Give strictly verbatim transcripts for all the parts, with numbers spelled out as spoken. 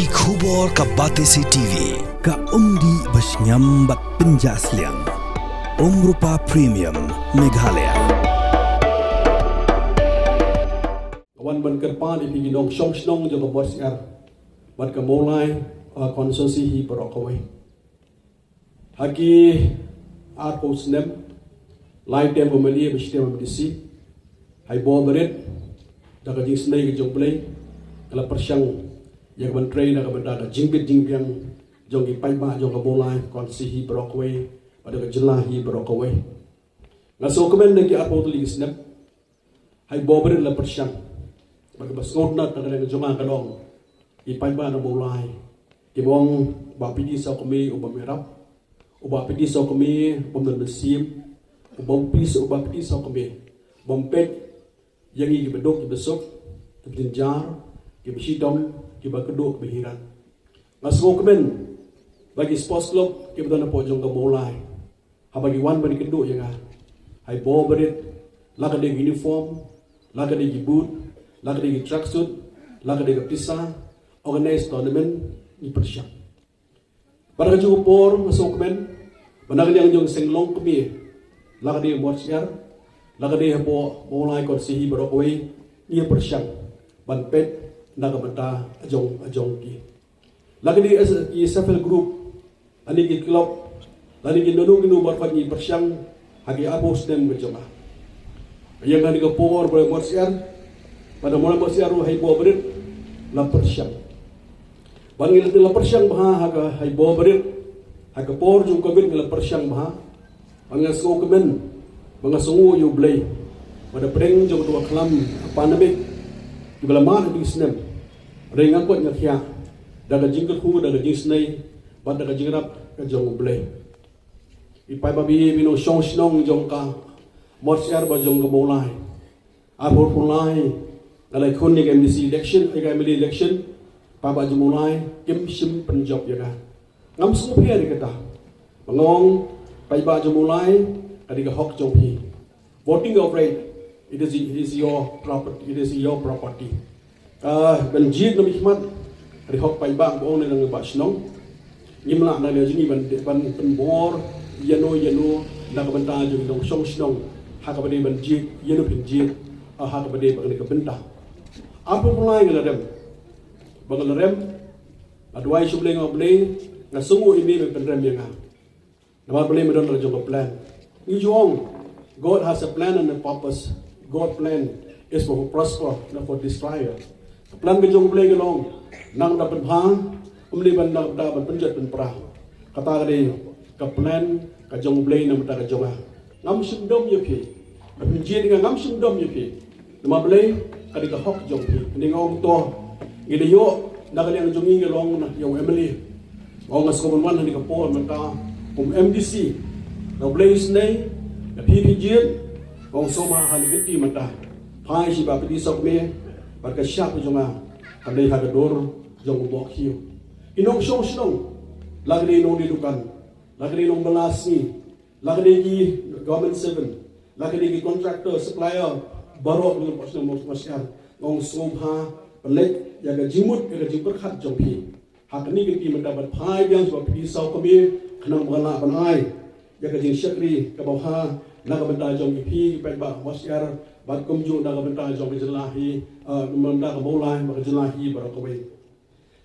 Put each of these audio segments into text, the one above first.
Ki khubor ka Batesi T V, ka umdih ba shngiam bad pynjah sliang. Umrupa Premium, Meghalaya. Wan ban kyrpad ïa ki nongshong shnong jong ka Mawsyiar bad ka Mawlai, uh, constituency hi baroh kawei. Ha ki arphew snem, lai term M L A bad shi term M D C, ha i bor barit da ka jingisynei ka jong U Blei, nga la pyrshang ïa ka ban trei na ka bynta ka jingbit jingbiang jong ki paidbah jong ka Mawlai constituency hi baroh kawei bad da ka jylla hi baroh kawei. Nga sngewkmen da ki arphew tylli ki snem ha i bor barit la pyrshang. Bad kaba sngewtynnat na ka liang jong nga ka long, i paidbah na Mawlai ki ong, u Bah P D Sawkmie u bym ïarap, u Bah P D Sawkmie u bym don mynsiem, u Bah P D, u Bah P D Sawkmie u bym peit ïa ngi kiba duk kiba suk, kiba jynjar, kiba shitom, kiba kduh, kiba hiran. Nga sngewkmen ba ki sports club kiba don hapoh jong ka Mawlai, haba ki wan ban kynduh ïa nga ha i bor barit, la ka dei ka uniform, la ka dei ki boot, la ka dei ki tracksuit, la ka dei ka pisa, organize tournament, ngi pyrshang. Bad ha kajuh ka por nga sngewkmen ba na ka liang jong ka seng longkmie, la ka dei Mawsyiar, la ka dei hapoh Mawlai constituency hi baroh kawei, ngi pyrshang ban peit na ka bynta jong, jong ki. La ka dei ki self help group, lane ki club, lane kino kino baroh, ngi pyrshang ha ki arphew snem ka jong nga. Ïa kane ka por ba Mawsyiar, bad Mawlai Mawsyiar ruh ha i bor barit la pyrshang. Bad ngi la pyrshang bha ha ka, ha i bor barit, ha ka por jong Covid ngi la pyrshang bha. Bad nga sngewkmen, bad nga sngewnguh ïa U Blei ba da pdeng jong ka khlam pandemic kiba la mad ha ki snem, hynrei nga kwah, nga thiah da ka jingkyrkhu, da ka jingisynei bad da ka jingïarap ka jong U Blei. I paidbah, i nongshong shnong jong ka Mawsyiar bad jong ka Mawlai, arphew lai nga la ïakhun ïa ka M D C election, ïa ka M L A election, paidbah jong Mawlai kim shym pynjop ïa nga. Ngam sngewpher ïa kata. Ba nga ong, paidbah jong Mawlai, ka dei ka hok jong phi. Voting of right, it is, it is your property, it is your property. Ah, ban jied na bynta khmat, ri hok paidbah, ba ong na ngi ba shnong. Ngim lah na ngi jong ngi ban, ban pynbor ïano ïano na ka bynta jong ngi nongshong shnong ha kaba dei ban jied, ïano phin jied, ah, ha kaba dei ba kane ka bynta. Arphew lai nga la rem. Ba nga la rem, nga duwai sha U Blei, nga, Blei, nga sngewnguh ïa me ban pynrem ïa nga. Namar Blei me don la jong ka plan. Ngi ju ong, God has a plan and a purpose. God plan is for prosper, not for destroy. Ka plan ka jong U Blei ka long nang da pynbha, ym dei ban nang da ban pynjot pynpra. Kata ka dei ka plan ka jong U Blei na ka bynta ka jong nga. Ngam shym dom ïa phi. Ba phin jied ïa nga, ngam shym dom ïa phi. Namar Blei ka dei ka hok jong phi. Ngi ong to, ngi la ïoh na ka liang jong ngi, ngi long na ïa u M L A. Nga ong nga sngewbha ban wan ha kane ka por mynta kum M D C. Nga, Blei isynei, nga, phi phi jied. Nga ong sngewbha ha kane ka kti mynta, phai sha i Bah P D Sawkmie bad ka shap jong nga, ka dei ha ka dur jong u Bohkhiew. I nongshong shnong, la ka dei i nongdie dukan, la ka dei i nongbylla sngi, la ka dei ki government servant, la ka dei ki contractor, supplier, baroh ki nongshong shnong Mawsyiar. Nga ong sngewbha pynleit ïa ka jingmut, ïa ka jingpyrkhat jong phi ha kane ka kti mynta bad phai biang sha u Bah P D Sawkmie, khnang ba kan lah ban ai ïa ka jingshakri kaba bha na ka bynta jong phi, ki paidbah Mawsyiar, bad kumjuh na ka bynta jong ka jylla hi, eh, na ka bynta ka Mawlai bad ka jylla hi baroh kawei.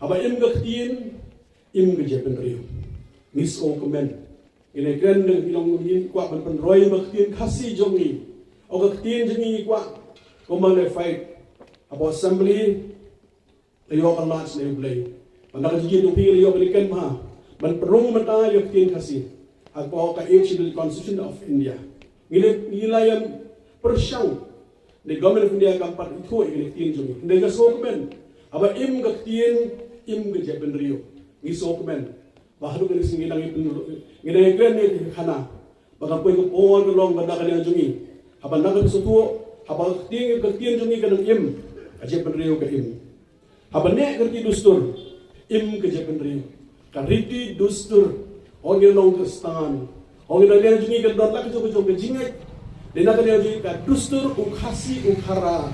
Haba im ka ktien, im ka jaitbynriew. Ngi sngewkmen. Ngi la kren, ngi long, ngi kwah ban pynroi ba ka ktien Khasi jong ngi, o ka ktien jong ngi, ngi kwah, kumba la fight hapoh Assembly, la ïoh ka lad na u Blei. Bad na ka jingjied jong phi la ïoh ka liken bha ban pynrung mynta ïa ka ktien Khasi hapoh ka Eighth Schedule Constitution of India. Ngi la, ngi la ïam pyrshang, ne Government of India kam pat ithuh ïa ka ktien jong ngi. Hynrei nga sngewkmen, haba im ka ktien, im ka jaitbynriew. Ngi sngewkmen ba haduh kane ka sngi ngi dang ïa pyn-, ngi dang ïa kren ïa ka khana ba ka poi ka por ka long ba na ka liang jong ngi, haba na ka sngewthuh, haba ka ktien, ka ktien jong ngi ka dang im, ka jaitbynriew ka im. Haba neh ka riti dustur, im ka jaitbynriew. Ka riti dustur, hooid ngi long Khristan, hooid na ka liang jong ngi ka don la ka jong ka jong ka jingngeit, dei na ka liang jong ngi ka dustur u Khasi u Khara.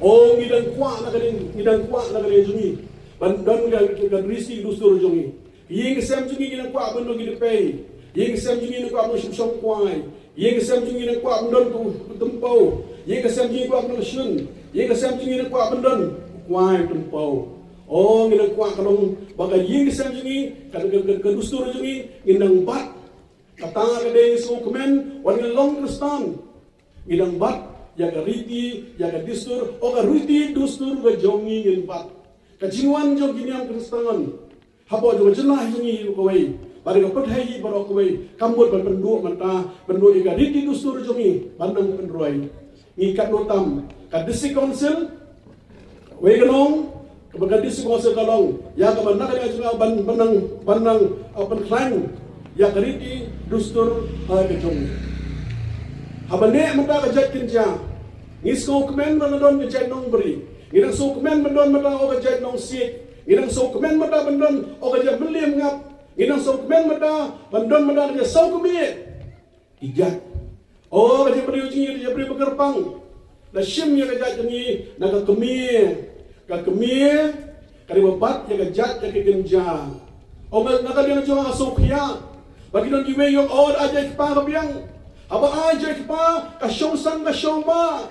O ngi dang kwah na ka liang, ngi dang kwah na ka liang jong ngi Ban don ka, ka riti dustur jong ngi. Ïing ka sem jong ngi ngi nang kwah ban don ki dpei. Ïing ka sem jong ngi nang kwah ban shong shong kwai. Ïing ka sem jong ngi nang kwah ban don ka tympew. Ïing ka sem jong ngi kwah ban don shun. Ïing ka sem jong ngi nang kwah ban don kwai tympew. O, ngi nang kwah ka long ba ka ïing ka sem jong ngi, ka, ka, ka, ka dustur jong ngi, ngi nang bat. Kata ka dei ngi sngewkmen, wat ngi long Khristan. Ngi dang bat ïa ka riti, ïa ka dustur, o ka riti dustur ka jong ngi ngin bat. Ka jingwan jong ki niam Khristan hapoh jong ka jylla jong ngi kawei, bad ka pyrthei hi baroh kawei, kam mut ban pynduh mynta, pynduh ïa ka riti dustur jong ngi ban nang pynroi. Ngi katno tam ka District Council, wei ka long, kaba ka District Council ka long ïa kaba na ka liang jong nga ban, ban nang, ban nang, uh, pynkhlaiñ ïa ka riti dustur, uh, ka jong ngi. Haba neh mynta ka jait kynja, ngi sngewkmen ban don ka jait nongbri. Ngi dang sngewkmen ban don mynta o ka jait nongsiej. Ngi dang sngewkmen mynta ban don o ka jait mylliem ngap. Ngi dang sngewkmen mynta ban don mynta ka jait sawkmie. Ki jait. O, ka jait briew jong ngi, ka jait briew ba kyrpang. La shim ïa ka jait jong ngi na ka kmie. Ka kmie ka dei ba bat ïa ka jait ïa ka kynja. O, nga, nga ka liang jong nga ka sngewkhia ba ki don kiwei ïong, o, da ai jait kpa ka biang. Haba ai jait kpa ka shong sang ka shong ma.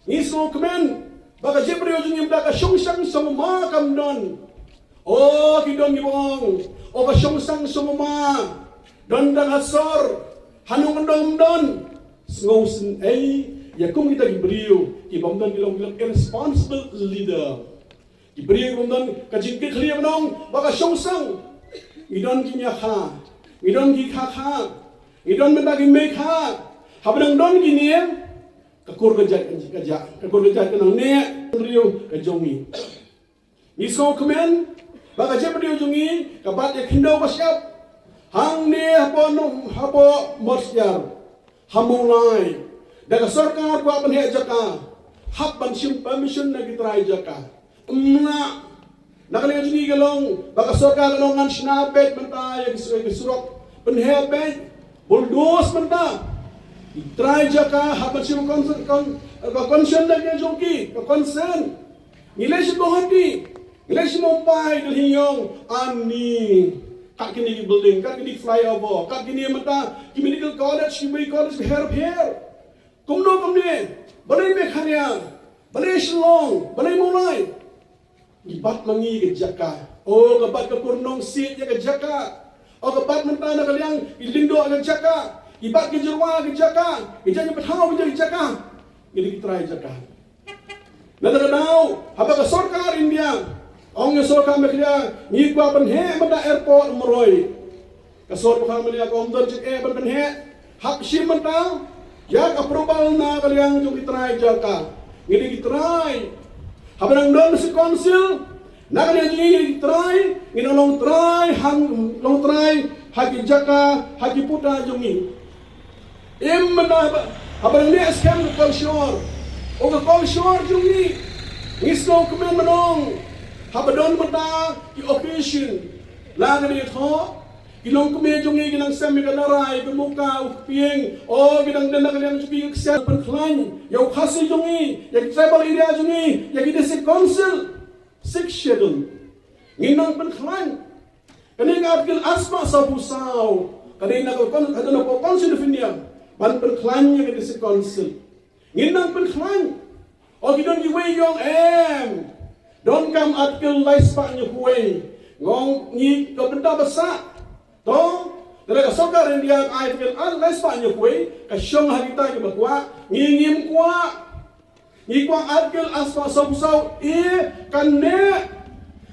Ngi sngewkmen ba ka jait briew jong ngi mynta ka shong sang shong ma kam don. O, ki don kiba ong, o, ka shong sang shong ma don tang ha sor, ha nongkyndong ym don. Sngewsynei ïa kum kita ki briew kibym don, ki long, ki long irresponsible leader. Ki briew kibym don ka jingkitkhlieh ban ong ba ka shong sang. Ngi don ki ñiakha, ngi don ki khakha, ngi don mynta ki meikha. Haba dang don kine, ka kur ka jait ka jia, ka kur ka jait ka nang neh briew ka jong ngi. Ngi sngewkmen ba ka jait briew jong ngi ka bat ïa khyndew ba shyiap. Hangne hapoh Nong, hapoh Mawsiar, ha Mawlai, da ka sorkar kwah pynheh jaka, hap ban shim permission na ki trai jaka. Ym lah. Na ka liang jong ngi ka long ba ka sorkar ka long ngan shna beit mynta ïa ki surok, pynheh beit, bulldoze mynta. Ki trai jaka hap ban shim consent, con-, ka consent na ka jong ki, ka consent. Ngi leit sha Guwahati, ngi leit sha Mumbai, Delhi, ïong, ani, kat kine ki building, kat kine ki flyover, kat kine mynta ki medical college, ki medical college her her. Kumno kumne, balei Meghalaya, balei Shillong, balei Mawlai? Ngi bat ma ngi ka jaka. O, ka bat ka kur nongsiej ïa ka jaka. O, ka bat mynta na ka liang ki lyngdoh ka jaka, ki bat ki jyrwa ka jaka, ki jait ki pathaw ka jaka. Ngi dei ki trai jaka. Na kata ka daw, haba ka sorkar India, ong ïa sorkar Meghalaya, ngi kwah pynheh mynta airport Umroi. Ka sorkar Meghalaya ka ong ym don jingeh ban pynheh. Hap shim mynta ïa ka approval na ka liang jong ki trai jaka. Ngi dei ki trai. Haba dang don District Council, na ka liang jong ngi ki trai, ngi dang long trai, hang long trai ha ki jaka, ha ki puta jong ngi. Im mynta haba, haba dang neh skhem ka kolshor, o ka kolshor jong ngi, ngi sngewkmen ban ong, haba don mynta ki occasion, la ka dei thoh, ki longkmie jong ngi ki nang sem ïa ka nara, ïa ka muka, u kpieng, o, ki dang don na ka liang jong ki, ki kseh, pynkhlaiñ ïa u Khasi jong ngi, ïa ki tribal area jong ngi, ïa ki District Council, Sixth Schedule. Ngin nang pynkhlaiñ. Kane ka Article arspah sawphew saw, ka dei na ka con-, ka dei na ka Constitution of India ban pynkhlaiñ ïa ka District Council. Ngin nang pynkhlaiñ. O, ki don kiwei ïong, em, donkam Article laispah hynñiewphew wei. Nga ong ngi ka bynta ba sah. To, lada ka sorkar India ka ai Article laispah hynñiewphew wei, ka shong ha kita kiba kwah, ngi ngim kwah. Ngi kwah Article arspah sawphew saw A, kane.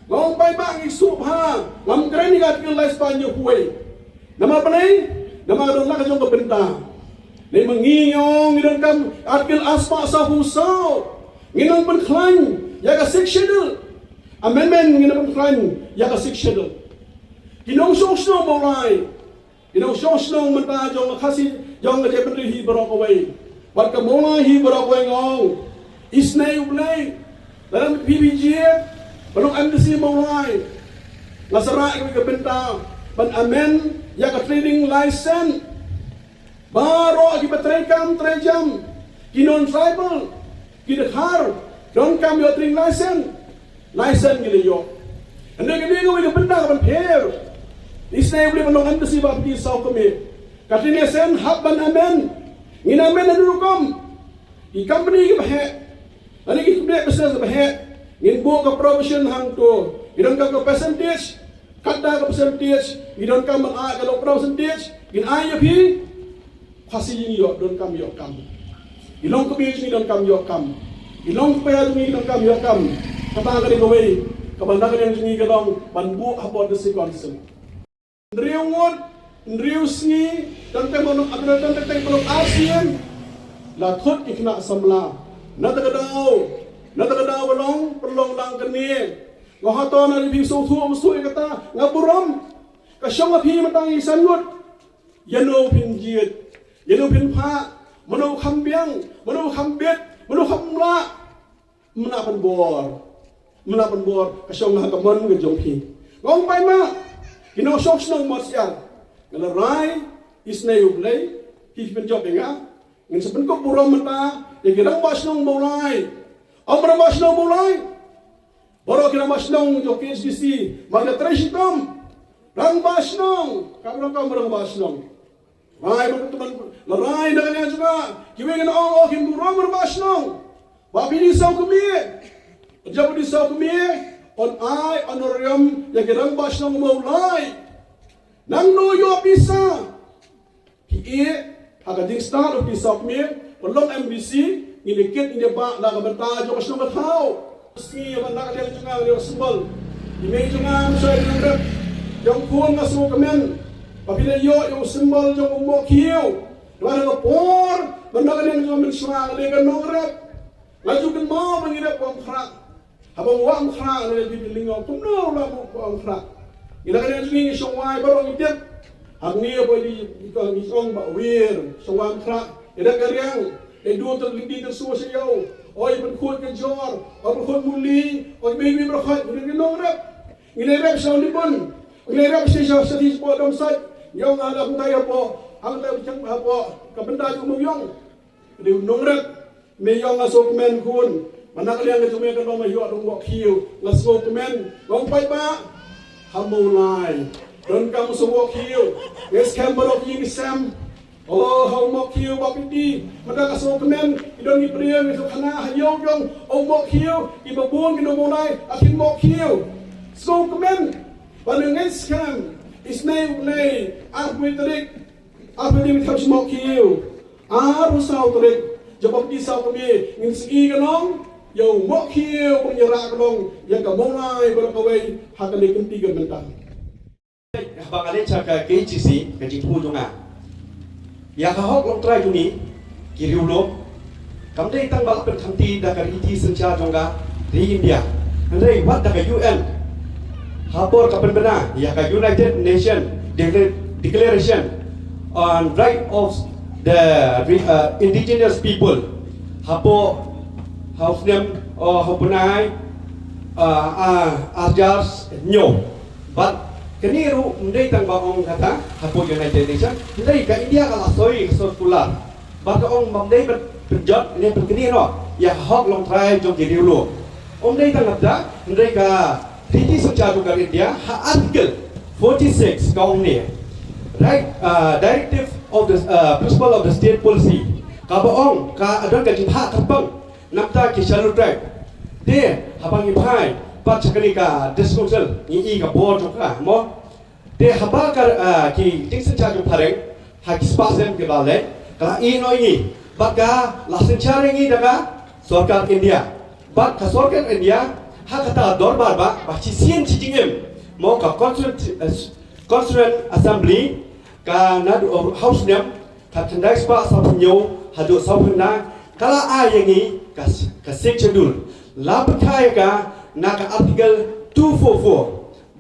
Nga ong paidbah, ngi sngewbha, ngam kren ïa ka Article laispah hynñiewphew wei. Namar balei? Namar ka don la ka jong ka bynta. Namar ngi ïong, ngi donkam Article arspah sawphew saw. Ngi nang pynkhlaiñ ïa ka Sixth Schedule. Amendment, ngi nang pynkhlaiñ ïa ka Sixth Schedule. Ki nongshong shnong Mawlai, ki nongshong shnong mynta jong ka Khasi, jong ka jaitbynriew hi baroh kawei, bad ka Mawlai hi baroh kawei, nga ong, isynei U Blei, lada phi, phi jied ban long M D C Mawlai, nga sa rah ïa ka bynta ban amend ïa ka trading license. Baroh kiba treikam treijam, ki non-tribal, ki dkhar, donkam ïoh trading license. License ngi la ïoh. Hynrei kane ka wei ka bynta ka ban pher. Isnei U Blei ban long embassy ba phi saw kmie. Ka tine sen hap ban amen. Ngin amen ha rukom. Ki company kiba heh. Lane ki company business kiba heh. Ngin buh ka provision hangto. Ngi donkam ka percentage. Kata ka percentage. Ngi donkam ban ai ka long percentage. Ngin ai ïa phi. Khasi jong ngi ïoh donkam ïoh kam. Ki long kmie jong ngi donkam ïoh kam. Ki long kpa jong ngi donkam ïoh kam. Kata ka dei kawei kaba na ka liang jong ngi ka long ban buh hapoh District Council. Hynriew ngut, hynriew sngi, don teng ba long, don teng ba long ar sien. La thut ki khynnah samla na ta ka daw, na ta ka daw ba long pynlong lang kane. Nga hap to na ri phi sngewthuh sngewthuh ïa kata, nga burom. Ka shong ha phi mynta ngi san ngut. Ïa no phin jied, ïa no phin phah, mano kham biang, mano kham bit, mano kham lah. Mano pynbor, mano pynbor ka shong ha ka mon ka jong phi. Nga ong paidbah, ki nongshong shnong Mawsiar, nga la rai isnei U Blei, ki pynjop ïa nga. Ngin sa pynkup burom mynta ïa ki rangbah shnong Mawlai. Ong rangbah shnong Mawlai. Baroh ki rangbah shnong jong K H A D C, ma ka trei shitom. Rangbah shnong, ka baroh ka rangbah shnong. Rai baroh ka teman, la rai na ka liang jong nga. Kiwei ngan ong, oh, kin burom rangbah shnong. Ba phi dei saw kmie. Jop dei saw kmie, yn ai honorarium ïa ki rangbah shnong Mawlai. Nangno ïoh pisa. Phi ïeh ha ka jingstad u phi saw kmie, pynlong M D C, ngin ïa kit ngin ïa bah na ka bynta jong ka shnong ka thaw. Sngi ban na ka liang jong nga ïa u symbol. I mei jong nga, Msai Nongrep, jong khun nga sngewkmen ba phi la ïoh ïa u symbol jong u mohkhiew. Namar ha ka por ban na ka liang jong nga, Msai, nga dei ka nongrep. Nga ju kynmaw ba ngi rep Wah Umkhrah. Haba Wah Umkhrah, lei phi, phi lyngngoh kumno la Wah Umkhrah. Ngi la ka liang jong ngi, ngi shong wai baroh ngi tip. Hangne ba ngi, ngi ong ba wir shong Wah Umkhrah. Ïa da ka riang, ïa dur ter lynti ter sua sha ïew. Oi pynkhuid ka jor, oi pynkhuid muli, oi mei mei baroh khoit, ngi nongrep. Ngi lei rep sha u Libun. Ngi lei rep sha sha sha sha Dom Sait. Ngi ong la da kumta ïa phi. Hangta bichang hapoh ka bynta jong u Mawïong. Dei u nongrep. Me ïong nga sngewkmen khun. Ba na ka liang ka jong me ka long ma ïoh dong mohkhiew. Nga sngewkmen. Nga ong paidbah, ha Mawlai donkam u sngewkhiew. Ngi skhem baroh ki ngi sem. Oh, ha u mohkhiew ba phi dei. Mynta nga sngewkmen. I don ngi briew ngi sngewkhana ha ïew jong u mohkhiew. Kiba bun ki nong Mawlai ha kin mohkhiew. Sngewkmen. Ba ngi skhem. Isnei U Blei. Arphew tarik. Arphew tarik thap shi mohkhiew. Arphew saw tarik, jong ka pynti saw kmie, ngin sa ïoh ka long ïa u mohkhiew ban ïarap ka long ïa ka Mawlai baroh kawei ha kane ka kynti ka mynta. Haba nga leit sha ka K H A D C, ka jingthmu jong nga, ïa ka hok longtrai jong ngi ki riewlum, kam dei tang ba la pynkhamti da ka riti synshar jong ka ri India, hynrei wat da ka U N. Ha por ka pynbna ïa ka United Nation Decla-, Declaration on Right of the Re-, uh, Indigenous People, hapoh, ha u snem, oh, ha u bnai, uh, uh, arhajar hynñiew. Bad kane ruh ym dei tang ba ong kata hapoh United Nation, hynrei ka India ka la soi ka sor kular. Bad ka ong ba ym dei ban pynjot ne pynkynmaw noh ïa ka hok longtrai jong ki riewlum. Ym dei tang kata, hynrei ka riti synshar jong ka India ha Article forty-six ka ong ne, right, uh, Directive of the, uh, Principle of the State Policy, kaba ong ka don ka jingphah kyrpang namar ki Scheduled Tribe. Te haba ngi phai pat sha kane ka District Council, ngi i ka bor jong ka mo. Te haba ka, ah, ki jingsynshar jong phareng ha ki spah snem kiba la leit, ka la ïehnoh ïa ngi bad ka la synshar ïa ngi da ka sorkar India. Bad ka sorkar India ha kata ka dorbar ba, ba shisien shi jingim, mo, ka Constituent, eh, Constituent Assembly, ka naduh, oh, ha u snem khatkhyndai spah sawphew hynñiew haduh sawphew khyndai, ka la ai ïa ngi ka, ka Sixth Schedule. La pynkhih ïa ka na ka Article two four four.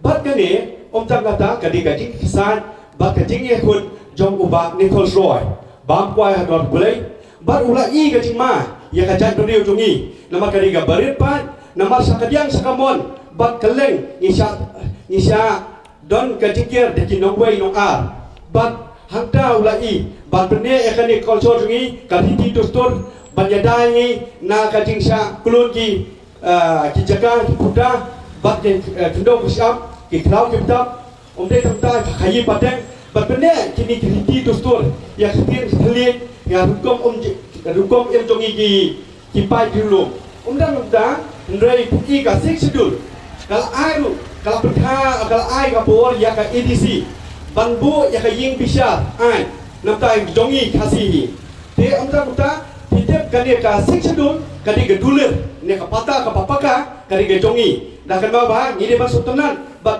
Bad kane, ym tang kata, ka dei ka jingkyrpad bad ka jingïakhun jong u Bah Nichols Roy, bam kwai ha dwar U Blei, bad u la i ka jingma ïa ka jaitbynriew jong ngi. Namar ka dei kaba rit paid, namar sha kadiang sha kamon bad kylleng ngi shah, ngi shah don ka jingker da ki nongwei nongar. Bad hangta u la i ban pynneh ïa kane ka culture jong ngi, ka riti dustur, ban ïada ïa ngi na ka jingshah klun ki, ah, ki jaka, ki puta, Bad ki, eh, khyndew ki shyiap, ki khlaw ki btap, ym dei tang kata, ka khaïi pateng, bad pynneh kine ki riti dustur ïa ka ktien ka thylliej, ïa rukom ym, rukom im jong ngi ki, ki paid ki lum. Ym dang ym dang, hynrei phi i ka Sixth Schedule ka la ai ruh, ka la pynthikna, ka la ai ka bor ïa ka A D C ban buh ïa ka ïing bishar aiñ na bynta jong ngi Khasi hi. Te ym dang ym dang, phi tip kane ka Sixth Schedule ka dei ka dulir, ne ka pata kaba paka ka dei ka jong ngi. Da kynmaw ba ngi dei ban sngewtynnat, bad,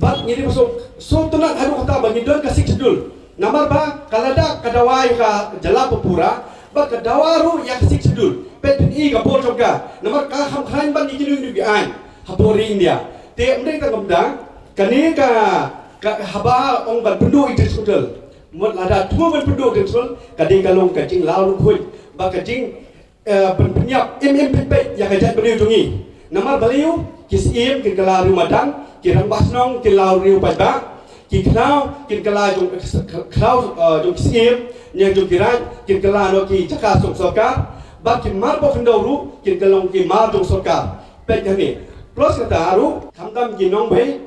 bad ngi dei ban sngewtynnat haduh katta ba ngi don ka Sixth Schedule. Namar ba ka la da ka dawa ïa ka jylla ba pura, bad ka dawa ruh ïa ka Sixth Schedule. Peit phin i ka bor jong ka. Namar ka kham khlaiñ ban ïa kino kino ki aiñ hapoh ri India. Te ym dei tang ym dang, kane ka, ka haba ong ban pynduh i District Council. Mut lada thmu ban pynduh i District Council, ka dei ka long ka jinglaw ryngkhuid, ba ka jing, eh, pyn-, pynïap im im peit peit ïa ka jaitbynriew jong ngi. Namar balei, ki syiem kin kylla riew madan, ki rangbah shnong kin kylla riew paidbah, ki khlaw kin kylla jong, khlaw, eh, jong ki syiem, ne jong ki raid kin kylla noh ki jaka song sorkar, bad ki mar poh khyndew ruh kin kylla ki mar jong sorkar. Peit hangne. Plus kata ruh, khamtam ki nongwei,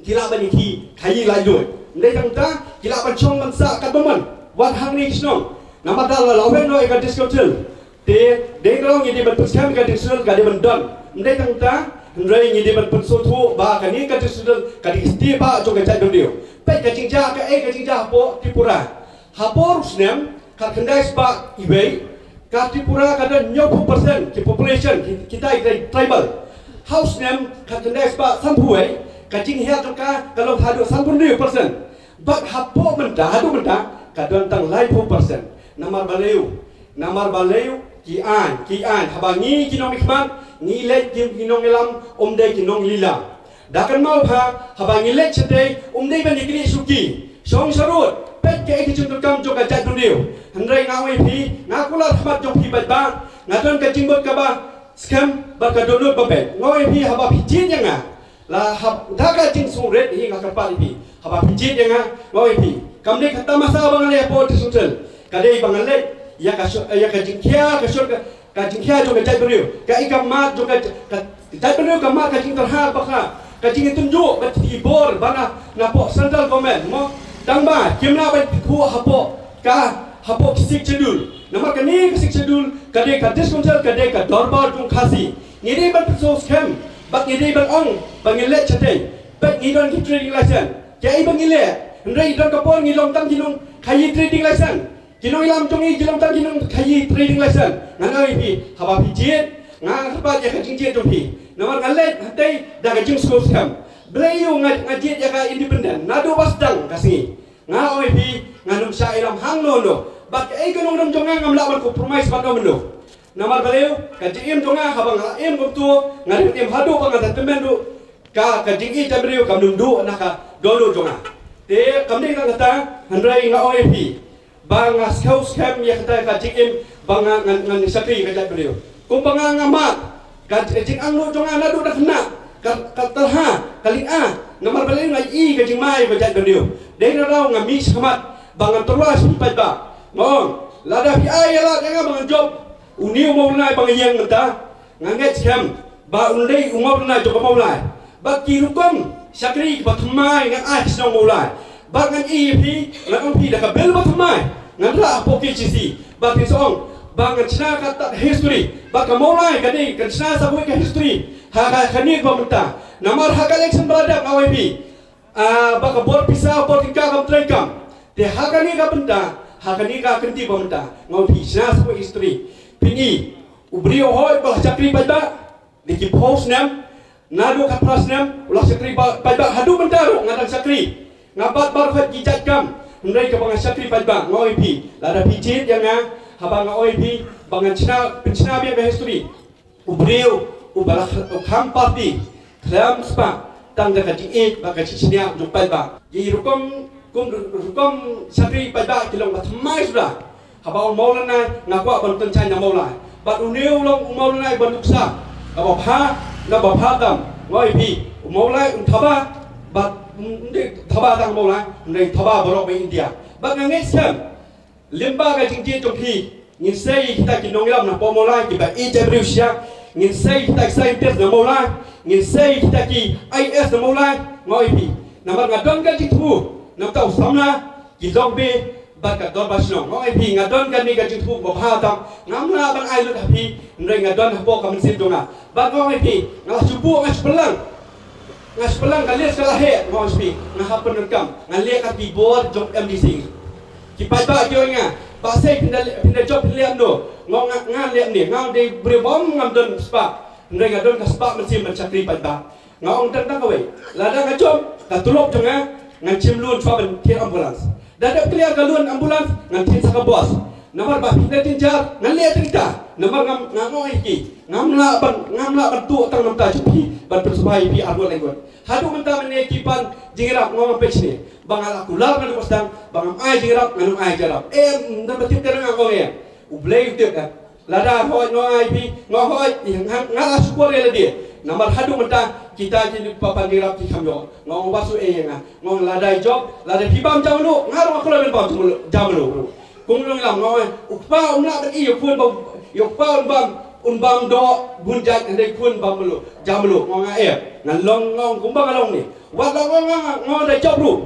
ki lah ban ïa ki khaïi laitluid. Ym dei tang kata, ki lah ban shong ban sah katba mon, wat hangne ki shnong. Namar da la law noh ïa ka District Council. Te dei ka long ngi dei ban pynskhem ïa ka District Council ka dei ban don. Ym dei tang kata, hynrei ngi dei ban pynsngewthuh ba kane ka District Council ka dei ka stieh bah jong ka jaitbynriew. Peit ka jingjia, kaei ka jingjia hapoh Tripura. Hapoh u snem khatkhyndai spah iwei, ka Tripura ka don hynñiewphew percent ki population, ki, kita ki tribal. Ha u snem khatkhyndai spah sanphew wei, ka jinghiar jong ka ka long haduh sanphew hynriew percent. Bad hapoh mynta, haduh mynta, ka don tang laiphew percent. Namar balei? Namar balei? Ki aiñ, ki aiñ, haba ngi ki nongmihkhmat ngi leit ki, ki nongïalam, ym dei ki nonglila. Da kynmaw pha, haba ngi leit shatei, ym dei ban ïakynduh shuki. Shong sharud, peit kaei ka jingdonkam jong ka jaitbynriew. Hynrei nga ong ïa phi, nga kular khmat jong phi paidbah, nga don ka jingmut kaba skhem bad ka dohnud ba beit. Nga ong ïa phi, haba phi jied ïa nga, la hap, da ka jingsngewrit hi nga kyrpad ïa phi. Haba phi jied ïa nga, nga ong ïa phi, kam dei ka tamasa ba nga leh hapoh District Council. Ka dei ba nga leit ïa ka shu-, ïa ka jingkhia, ka shun ka ka jingkhia jong ka jaitbynriew, ka i ka mat jong ka, ka, ka jaitbynriew, ka mat ka jingtyrha bakla, ka jingïatynjuh bad ki bor ba na, napoh central government mo. Tang ba kim lah ban pynkuh hapoh ka, hapoh ka Sixth Schedule. Namar kane ka Sixth Schedule ka dei ka District Council, ka dei ka dorbar jong Khasi. Ngi dei ban pynsngewskhem bad ngi dei ban ong ba ngi leit shatei. Bad ngi don ki trading license. Kaei ba ngi leh? Hynrei don ka por ngi long tang ki nongkhaïi trading license. Ki nongïalam jong ngi ki long tang ki nongkhaïi trading license. Ngan ong ïa phi, haba phi jied, nga kyrpad ïa ka jingjied jong phi. Namar nga leit hatei da ka jingsngewskhem. Balei ïa nga, nga jied ïa ka independent naduh ba sdang ka sngi. Nga ong ïa phi, ngan ym shah ïalam hangno hangno. Bad kaei ka nongrim jong nga ngam lah ban compromise bad uno uno. Namar balei? Ka jingim jong nga haba nga im kumto, nga dang im haduh ba nga da tymmen ruh, ka, ka jingïeit jaitbynriew kam nym duh na ka dohnud jong nga. Te kam dei tang kata, hynrei nga ong ïa phi ba nga sngewskhem ïa kata ka jingim ba nga, ngan, ngan shakri ïa ka jaitbynriew. Kumba nga, nga mad, ka jingangnud jong nga naduh da khynnah, ka, ka tyrha, ka lynga, namar balei? Nga ïohi ka jingma ïa ka jaitbynriew. Dei na daw nga mih shakhmat ba ngan tyrwa sha phi paidbah. Nga ong, lada phi ai ïalad ïa nga ba ngan jop une u Mawlynnai ba nga ïeng mynta, nga ngeit skhem ba un dei u Mawlynnai jong ka Mawlai. Bad ki rukom shakri kiba thymmai ngan ai sha u Mawlai. Bad ngan ïohi ïa phi, ngan ong phi da ka bill ba thymmai ngan rah hapoh K H A C. Bad phin sa ong ba ngan shna ka tad history. Bad ka Mawlai ka dei kan shna sa kawei ka history ha, ha kane kaba mynta. Namar ha ka election ba la dep nga ong ïa phi, ah, ba ka bor pisa, bor tyngka kam treikam. Te ha kane ka bynta, ha kane ka kynti ba mynta, nga ong ïa phi, shna sa kawei history. Phin i, u briew hoi ba la shakri paidbah da ki phew snem, naduh khatphra snem u la shakri ba-, paidbah, haduh mynta ruh nga dang shakri. Nga bat baroh khoit ki jait kam, hynrei kaba nga shakri paidbah. Nga ong ïa phi, lada phi jied ïa nga, haba nga ong ïa phi ba ngan shna, pynshna biang ka history. U briew uba la kh-, u kham party khlem spah tang da ka jingïeit bad ka jingshaniah jong paidbah. Ki rukom, kum rukom shakri paidbah ki long ba thymmai suda. Haba u Mawlynnai nga kwah ban tynshai na Mawlai. Bad une u long u Mawlynnai ba nuksa. Kaba bha na ba bha tam. Nga ong ïa phi, u Mawlai un thaba, bad un dei thaba tang Mawlai, un dei thaba baroh ba India. Bad nga ngeit skhem, lyngba ka jingjied jong phi, ngin sei kita ki nongïalam napoh Mawlai kiba ïeit jaitbynriew shisha, Ngin sei kita ki scientist na Mawlai, ngin sei kita ki I A S na Mawlai, nga ong ïa phi. Namar nga don ka jingthmu, namar u samla, ki long be, bad ka dorbar shnong. Nga ong ïa phi, nga don kane ka jingthmu ba bha tam, ngam lah ban ai lut ha phi, hynrei nga don hapoh ka mynsiem jong nga. Bad nga ong ïa phi, nga la shu buh, nga shu pynlang. Nga shu pynlang ka list ka la heh, nga ong ïa phi, nga hap pyndonkam, nga leh kat ki bor jong M D C. Ki paidbah ki ong ïa nga, Bah Sei, phin da, phin da jop phin leh kumno? Nga ong nga, ngan leh kumne, nga dei briew bym ngam don spah. Hynrei nga don ka spah mynsiem ban shakri paidbah. Nga ong tang tang kawei. Lada nga jop, ka tulop jong nga, ngan shim loan shuwa ban thied ambulance. Da dep clear ka loan ambulance, ngan thied sa ka bos. Namar ba phi na jynjar, ngan leh tang ita. Namar ngam, nga ong ïa ki, ngam lah ban, ngam lah ban tuh tang na bynta jong phi, ban pynsngewbha ïa phi arngut laingut. Haduh mynta mynne ki pan jingïarap, nga ong phi shane. Ba nga la kular naduh ba sdang, ba ngam ai jingïarap, ngan ym ai jingïarap. Em, ngan ba tip ka, nga ong em. U Blei u tip ka. Lada hooid nga ai phi, nga hooid, nga, nga la shukor ïa lade. Namar haduh mynta kita ki papan jingïarap ki kham ïoh. Nga ong ba shu eh ïa nga. Nga ong lada i jop, lada phi bam jam mluh, nga ruh nga kloi ban bam jam mluh, jam mluh. Kum long lam nga ong, u kpa um lah ban ïoh khun bam, ïoh kpa un bam, un bam doh bun jait, hynrei khun bam mluh, jam mluh. Nga ong nga eh, nga long, nga ong kumba nga long ne. Wat la nga, nga, nga, nga da jop ruh.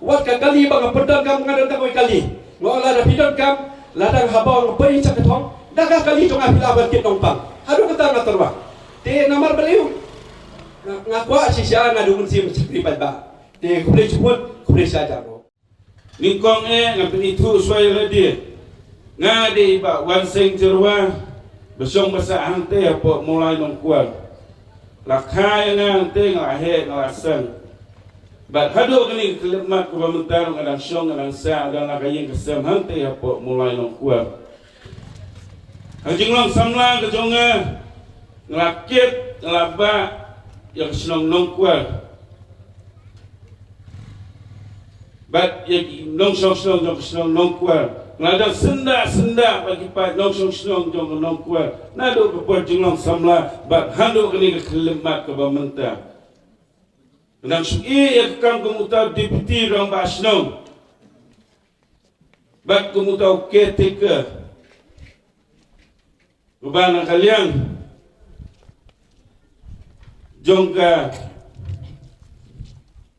Wat ka kali ba nga pyndonkam, nga don tang kawei kali. Nga ong lada phi donkam, lada nga haba nga poi sha ka thong, da ka kali jong nga phi lah ban kit nongpang. Haduh kata nga tyrwa. Te namar balei? Nga, nga kwah shisha, nga duh mynsiem shakri paidbah. Te khublei shibun, khublei shihajar. Nyngkong eh, ngan pynithuh shuwa ïa lade. Nga dei i Bah Wanseng Jyrwa, ba shong ba sah hangtei hapoh Mawlai Nongkwar. La kha ïa nga hangtei, nga la heh, nga la seng. Bad haduh kane ka khyllipmat kaba mynta ruh nga dang shong, nga dang sah, nga dang la ka ïing ka sem hangtei hapoh Mawlai Nongkwar. Ha ka jinglong samla ka jong nga, nga la kit, nga la bah ïa ka shnong Nongkwar. Bad ïa ki nongshong shnong jong ka shnong Nongkwar. Nga la dang syndah syndah bad ki paid nongshong shnong jong ka Nongkwar. Naduh ka por jinglong samla bad haduh kane ka khyllipmat kaba mynta. Nga dang shu ïeh ïa ka kam kum uta u Deputy Rangbah Shnong bad kum uta u caretaker. Uba na ka liang jong ka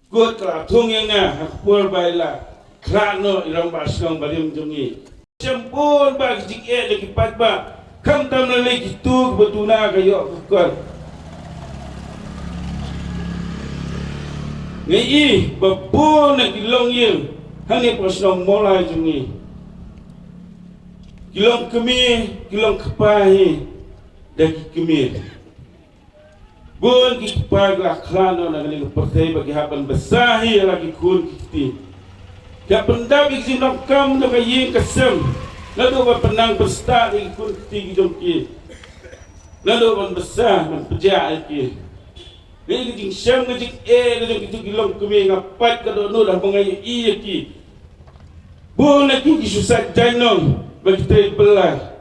kut ka la thung ïa nga ha ka por ba i la khlad noh i Rangbah Shnong barim jong ngi. Shem bun bah ki jingeh na ki paidbah, khamtam lei lei kito kiba duna ka ïoh ka kot. Nga i ba bun na ki longïing hangne hapoh shnong Mawlai jong ngi ki long kmie, ki long kpa hi da ki kmie. Bun ki kpa ki la khlad noh na kane ka pyrthei bad ki hap ban bsa hi ïa la ki khun ki kti. Ki hap pyndap ïa ki jingdonkam jong ka ïing ka sem, naduh ban pynnang pynstad ïa ki khun ki kti ki jong ki, naduh ban bsa ban pynjah ïa ki. Ïa ka jingshem ka jingeh ka jong kito ki longkmie nga pait ka dohnud haba nga ïohi ïa ki. Bun na ki ki shu sait jaiñnong ba ki trei bylla.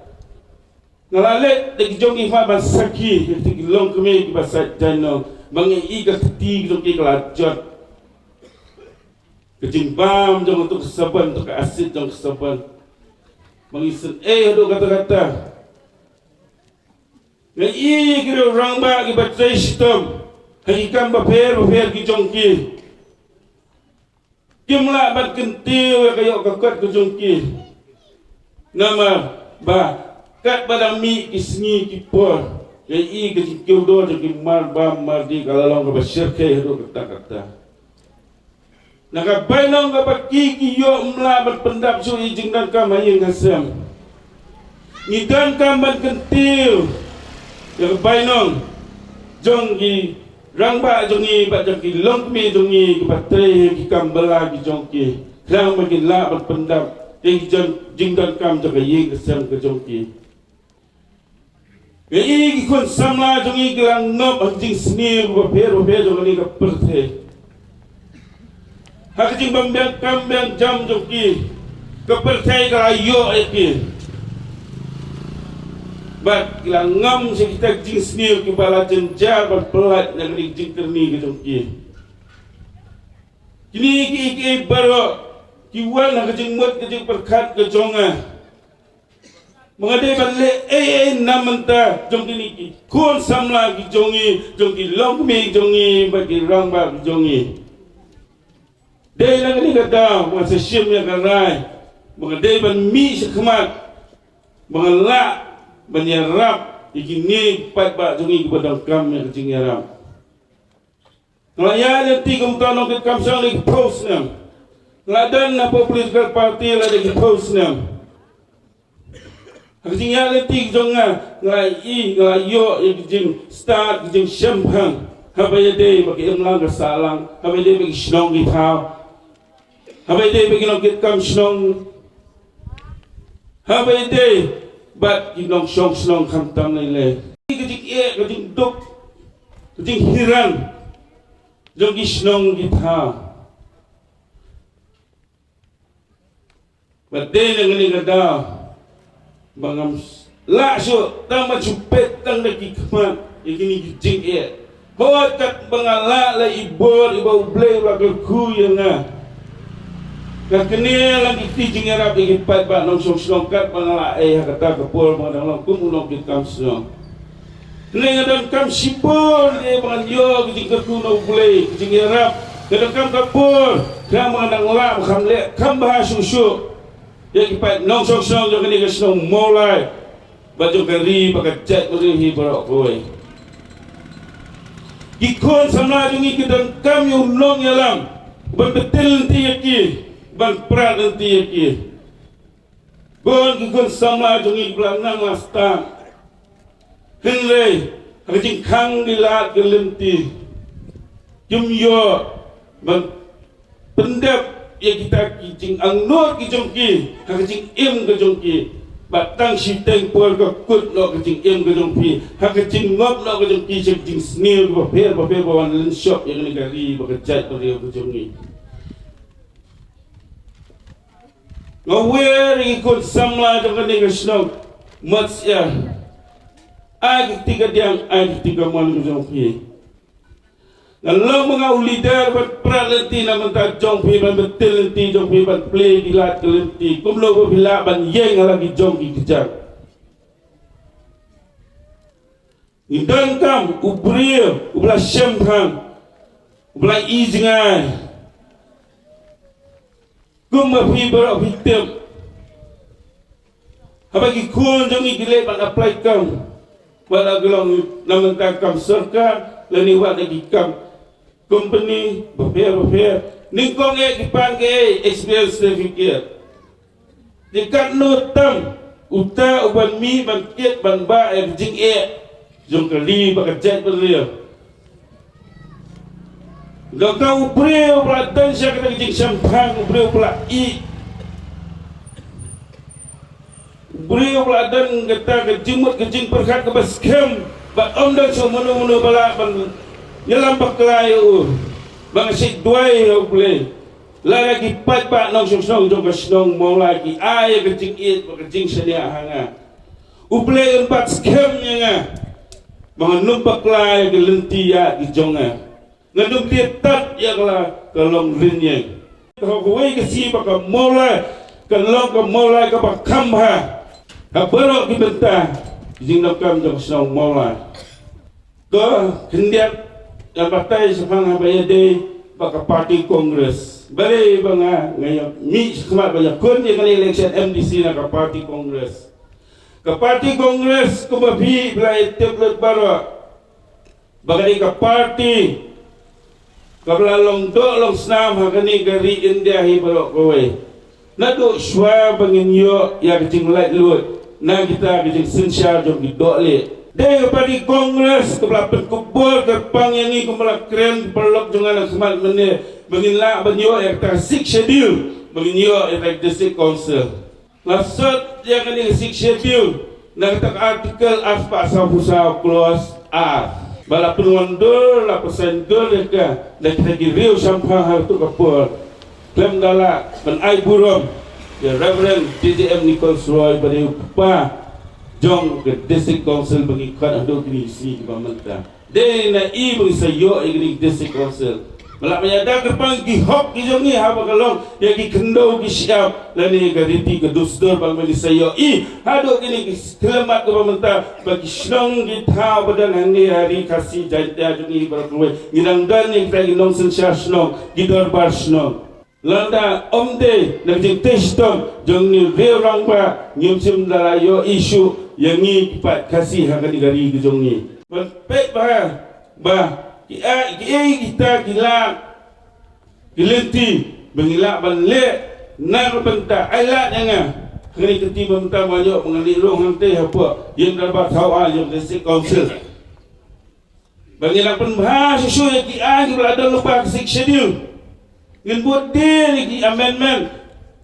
Nga la leit da ki jong ngi, hap ban sakhi ïa kito ki longkmie kiba sait jaiñnong ba nga ïohi ka kti ki jong ki ka la jot. Ka jingbam jong kato ka sabon, kato ka acid jong ka sabon, ba ngi sngewsih haduh katta katta. Nga ïohi ki rangbah kiba trei shitom ha ki kam bapher bapher ki jong ki. Kim lah ban kyntiew ïa ka ïoh ka kot ka jong ki. Namar ba katba dang mih ki sngi ki por, nga ïohi ka jingkiew dor jong ki marbam mardih ka la long kaba shyrkhei haduh katta katta. Na ka bainong kaba ki ki ïoh ym lah ban pyndap shuh ïa jingdonkam ha ïing ha sem. Ngi donkam ban kyntiew ïa ka bainong jong ki rangbah jong ngi bad jong ki longkmie jong ngi kiba trei ha ki kam bylla ki jong ki, khnang ba kin lah ban pyndap ïa ki jong, jingdonkam jong ka ïing ka sem ka jong ki. Nga ïohi ki khun samla jong ngi ki la ngop ha ki jingsniew bapher bapher jong kane ka pyrthei. Ha ka jingbym biang kam biang jam jong ki, ka pyrthei ka la ïoh ïa ki. Bad ki la ngam sha kita ki jingsniew kiba la jynjar ban pyllait na kane ka jingkyrni ka jong ki. Kine kiei kiei baroh ki wan ha ka jingmut ka jingpyrkhat ka jong nga. Ba nga dei ban leh ei ei na bynta jong kine ki khun samla ki jong ngi, jong ki longkmie jong ngi bad ki rangbah ki jong ngi. Dei na kane ka daw ba nga sa shim ïa ka rai ba nga dei ban mih shakhmat, ba nga lah ban ïarap ïa kine ki paidbah jong ngi kiba donkam ïa ka jingïarap. Nga la ïaid lynti kum uta u nongkitkam shnong da ki phew snem. Nga la don hapoh political party la da ki phew snem. Ha ka jingïaid lynti jong nga, nga la ïoh, nga la ïoh ïa ka jingstad, ka jingshemphang. Haba ïadei bad ka imlang ka sahlang, haba ïadei bad ki shnong ki thaw, haba ïadei bad ki nongkitkam shnong, haba ïadei bad ki nongshong shnong khamtam lei lei. Ka jingeh, ka jingduk, ka jinghiran jong ki shnong ki thaw. Ba dei na kane ka daw ba ngam lah shuh tang ban shu peit tang da ki khmat ïa kine ki jingeh. Hooid, katba nga lah, la i bor iba U Blei u la kyrkhu ïa nga. Nga knieh lang ki kti jingïarap ïa ki paidbah nongshong shnong katba nga lah, eh, ha kata ka por ba nga dang long kum u nongkitkam shnong. Hynrei nga donkam shibun ïa ba ngan ïoh ka jingkyrkhu na U Blei, ka jingïarap. Nga donkam ka bor, khnang ba ngan dang lah, kham leh kham bha shuh shuh ïa ki paid nongshong shnong jong kane ka shnong Mawlai bad jong ka ri bad ka jaitbynriew hi baroh kawei. Ki khun samla jong ngi ki donkam ïa u nongïalam ban bynta lynti ïa ki, ban prat lynti ïa ki. Bun ki khun samla jong ngi ba la nang la stad, hynrei ha ka jingkhang ki lad ki lynti, kim ïoh ban pyndep ïa kita ki jingangnud ki jong ki ha ka jingim ka jong ki. Bad tang shiteng por ka kut noh ka jingim ka jong phi ha ka jingngop noh ka jong ki sha ki jingsniew kiba pher ba pher ba wan lynshop ïa kane ka ri bad ka jaitbynriew ka jong ngi. Nga wer ïa ki khun samla jong kane ka shnong Mawlai. Ai ki kti kadiang, ai ki kti kamon ka jong phi. Nga long ma nga u leader ban prat lynti na bynta jong phi, ban bynta lynti jong phi, ban plie ki lad ki lynti kumno ba phi lah ban ïeng ha la ki jong ki kjat. Ngi donkam u briew uba la shemphang, uba la i jngai, kumba phi baroh phi tip. Haba ki khun jong ngi ki leit ban apply kam, wat la ki long na bynta kam sorkar lane wat la ki kam company bapher bapher, nyngkong eh ki pan ki experience certificate. Te katno tam uta u ban mih ban kit ban bah ïa ka jingeh jong ka ri bad ka jaitbynriew. Nga ka u briew ba la don sha kata ka jingshemphang, u briew ba la ïeit, u briew ba la don kata ka jingmut ka jingpyrkhat kaba skhem, bad ym don shuh mano mano ba lah ban ïalam bakla ïa u. Ba nga shait duwai ïa U Blei, lada ki paidbah nongshong shnong jong ka shnong Mawlai ki ai ïa ka jingïeit bad ka jingshaniah ha nga, U Blei un bat skhem ïa nga ba ngan ym bakla ïa ka lynti ïa ki jong nga. Ngan ym die tad ïa ka la ka longrynieng. Ka kawei ka sngi ba ka Mawlai kan long ka Mawlai kaba kham bha ha baroh ki bynta jingdonkam jong ka shnong Mawlai. Ka khyndiat, ka batai shaphang haba ïadei bad ka party Congress. Balei ba nga, nga ïa mih shakhmat ban ïakhun ïa kane election M D C na ka party Congress. Ka party Congress kumba phi ba la ïa tip lut baroh ba ka dei ka party kaba la long doh long snam ha kane ka ri India hi baroh kawei. Naduh shuwa ba ngin ïoh ïa ka jinglaitluid na kita ka jingsynshar jong ki dohlieh, dei ka party Congress kaba la pynkupbor kyrpang ïa ngi kumba la kren ki paralok jong nga na khmat mynne, ba ngin lah ban ïoh ïa kata ka Sixth Schedule, ba ngin ïoh ïa kata ka District Council. La sot ïa kane ka Sixth Schedule na kata ka Article arspah sawphew saw, Clause R, ba la pynwandur, la pynsaindur ïa ka da kita ki riew shemphang ha kato ka por, khlem da lah ban ai burom ïa Reverend T J M Nichols Roy ba dei u kpa jong ka District Council ba ngi khot haduh kine ki sngi kiba mynta. Dei na i ba ngi sa ïoh ïa kane ka District Council. Ba lah ban ïada kyrpang ki hok ki jong ngi haba ka long ïa ki khyndew ki shyiap lane ka riti ka dustur ba ngi sa ïohi haduh kine ki khyllipmat kaba mynta ba ki shnong ki thaw ba don hangne ha ri Khasi Jaiñtia jong ngi baroh kawei ngi dang don ïa kita ki nongsynshar shnong, ki dorbar shnong. Lada ym dei na ka jingtei shitom jong ngi riew rangbah ngim shym da la ïohi shuh ïa ngi ki paid Khasi ha kane ka ri ka jong ngi. Ban peit bha ba ki ai ki ei kita ki lad ki lynti ba ngi lah ban leh na ka bynta ai lad ïa nga. Kane ka kti ba mynta ma ïoh ba nga leit rung hangtei hapoh ïing dorbar thaw aiñ jong District Council. Ba ngi nang pynbha shuh shuh ïa ki aiñ kiba la don lypa ha ka Sixth Schedule. Ngin bud dien ïa ki amendment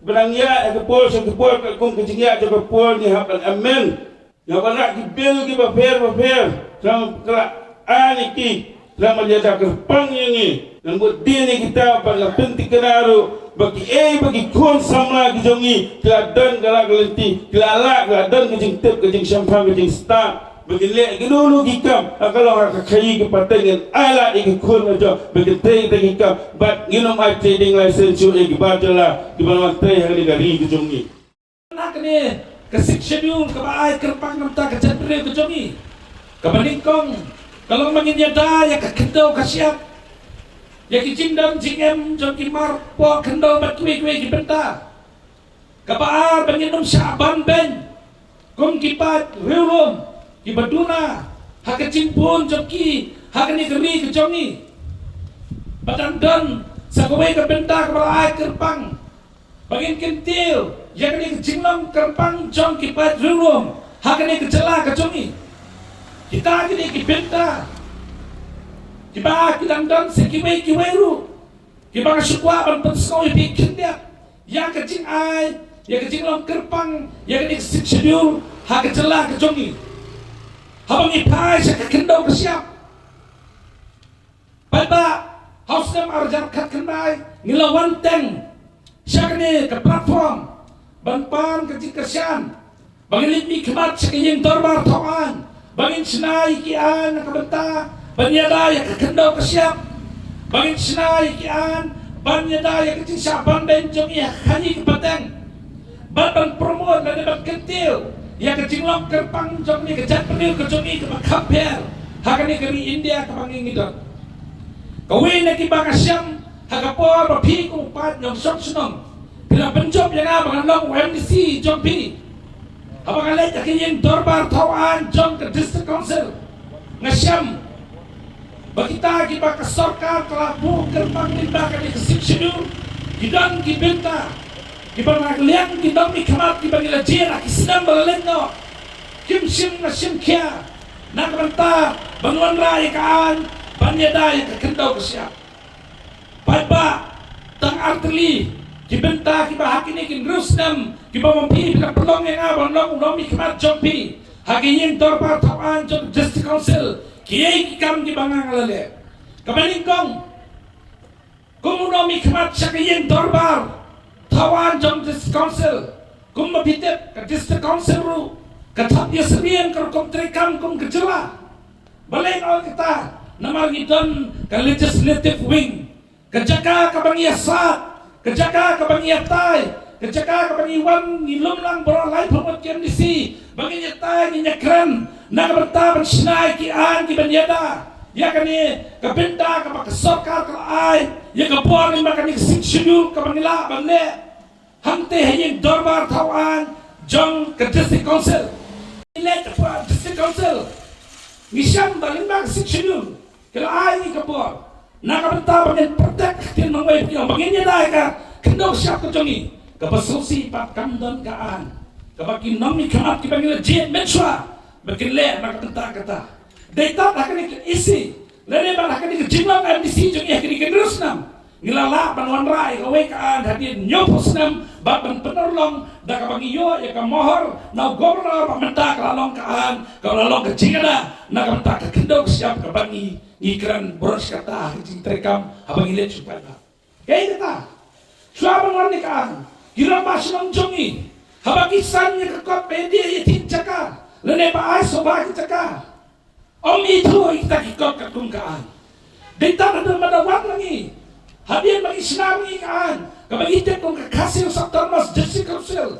ba nang ïaid ha ka por sha ka por, katkum ka jingïaid sha ka por ngi hap ban amend. Ngi hap ban rah ki bill kiba pher ba pher. Khnang ba ka la aiñ ïa ki, khnang ban ïada kyrpang ïa ngi. Ngan bud dien ïa kita ba ngan pynthikna ruh ba kiei ba ki khun samla ki jong ngi ki la don ka la ka lynti, ki la lah, ki la don ka jingtip, ka jingshemphang, ka jingstad. Ba kin leh kino kino ki kam ha ka long ha ka khaii ka pateng, ngin ai lad ïa ki khun la jong ba kin trei kita ki kam. Bad ngin ym ai trading license shuh ïa ki bar jylla kiban wan trei ha kane ka ri ka jong ngi. Na kane ka Sixth Schedule kaba ai kyrpang na ka bynta ka jaitbynriew ka jong ngi, kaba nyngkong ka long ba ngin ïada ïa ka khyndew ka shyiap, ïa ki jingdon jingem jong ki marpoh khyndew bad kiwei kiwei ki bynta. Kaba ar, ba ngin ym shah ban beiñ kum ki paid riewlum kiba duna ha ka jingbun jong ki ha kane ka ri ka jong ngi. Ba dang don sa kawei ka bynta kaba la ai kyrpang ba ngin kyntiew ïa kane ka jinglong kyrpang jong ki paid riewlum ha kane ka jylla ka jong ngi. Kita kine ki bynta kiba ki dang don sa kiwei kiwei ruh kiba nga shu kwah ban pynsngew ïa phi khyndiat ïa ka jingai, ïa ka jinglong kyrpang ïa kane ka Sixth Schedule ha ka jylla ka jong ngi. Haba ngi phai sha ka khyndew ka shyiap, paidbah, ha u snem ar hajar khatkhyndai ngi la wan teng sha kane ka platform ban pan ka jingkyrshan ba ngin leit mihkhmat sha ka ïing dorbar thaw aiñ, ba ngin shna ïa ki aiñ na ka bynta ban ïada ïa ka khyndew ka shyiap, ba ngin shna ïa ki aiñ ban ïada ïa ka jingshah ban beiñ jong ngi ha ka khaii ka pateng, bad ban promote lane ban kyntiew ïa ka jinglong kyrpang jong ngi, ka jaitbynriew ka jong ngi kaba kham pher ha kane ka ri India kaba ngi ngi don. Kawei na kiba nga shem ha ka por ba phi kum u paid nongshong shnong phi la pynjop ïa nga ba ngan long u M D C jong phi. Haba nga leit ha ka ïing dorbar thaw aiñ jong ka District Council, nga shem ba kita kiba ka sorkar ka la buh kyrpang lyngba kane ka Sixth Schedule, ki don ki bynta kiba nga liang ki nongmihkhmat kiba ngi la jied ha ki snem ba la leit noh, kim shym la shim khia na ka bynta ban wanrah ïa ka aiñ ban ïada ïa ka khyndew ka shyiap. Paidbah, tang artylli ki bynta kiba ha kine ki hynriew snem kiba ma phi phi la pynlong ïa nga ban long u nongmihkhmat jong phi ha ka ïing dorbar thaw aiñ jong District Council, kiei ki kam kiba nga nga la leh. Kaba nyngkong, kum u nongmihkhmat sha ka ïing dorbar thaw aiñ jong District Council, kumba phi tip ka District Council ruh ka thep ïasyriem ka rukom treikam kum ka jylla. Balei nga ong kata? Namar ngi don ka legislative wing, ka jaka kaba ngi ïasad, ka jaka kaba ngi ïatai, ka jaka kaba ngi wan ngi lum lang baroh laiphew ngut ki M D C ba ngin ïatai, ngin ïakren na ka bynta ban shna ïa ki aiñ kiban ïada ïa kane ka bynta kaba ka sorkar ka la ai ïa ka bor lyngba kane ka Sixth Schedule kaba ngi lah ban leh hangtei ha ïing dorbar thaw aiñ jong ka District Council. Ngi leit hapoh District Council, ngi shem ba lyngba ka Sixth Schedule ki la ai ngi ka bor na ka bynta ba ngin protect ka ktien nongwei pynïaid, ba ngin ïada ïa ka khyndew shyiap ka jong ngi. Kaba sngewsih pat kam don ka aiñ kaba ki nongmihkhmat kiba ngi la jied mynshuwa ba kin leh na ka bynta kata. Dei tad ha kane ka E C lane bad ha kane ka jinglong M D C jong ngi ha kine ki hynriew snem, ngi la lah ban wanrah ïa kawei ka aiñ hadien hynñiewphew snem bad ban pynurlong da kaba ngi ïoh ïa ka mohor na u Governor ba mynta ka la long ka aiñ kaba la long ka jingïada na ka bynta ka khyndew ka shyiap kaba ngi, ngi kren baroh shi katta ha ka jingtreikam haba ngi leit sha u paidbah. Kaei kata? Shuwa ban wan ïa ka aiñ, ki rangbah shnong jong ngi haba ki sign ïa ka kot ba ïadie ïa ki jaka lane ba ai sngewbha ki jaka, ym ithuh ïa kita ki kot katkum ka aiñ. Dei tang haduh ba da wan ma ngi Hadien ba ngi shna ngi ka aiñ kaba ngi tip kum ka Khasi Hills Autonomous District Council,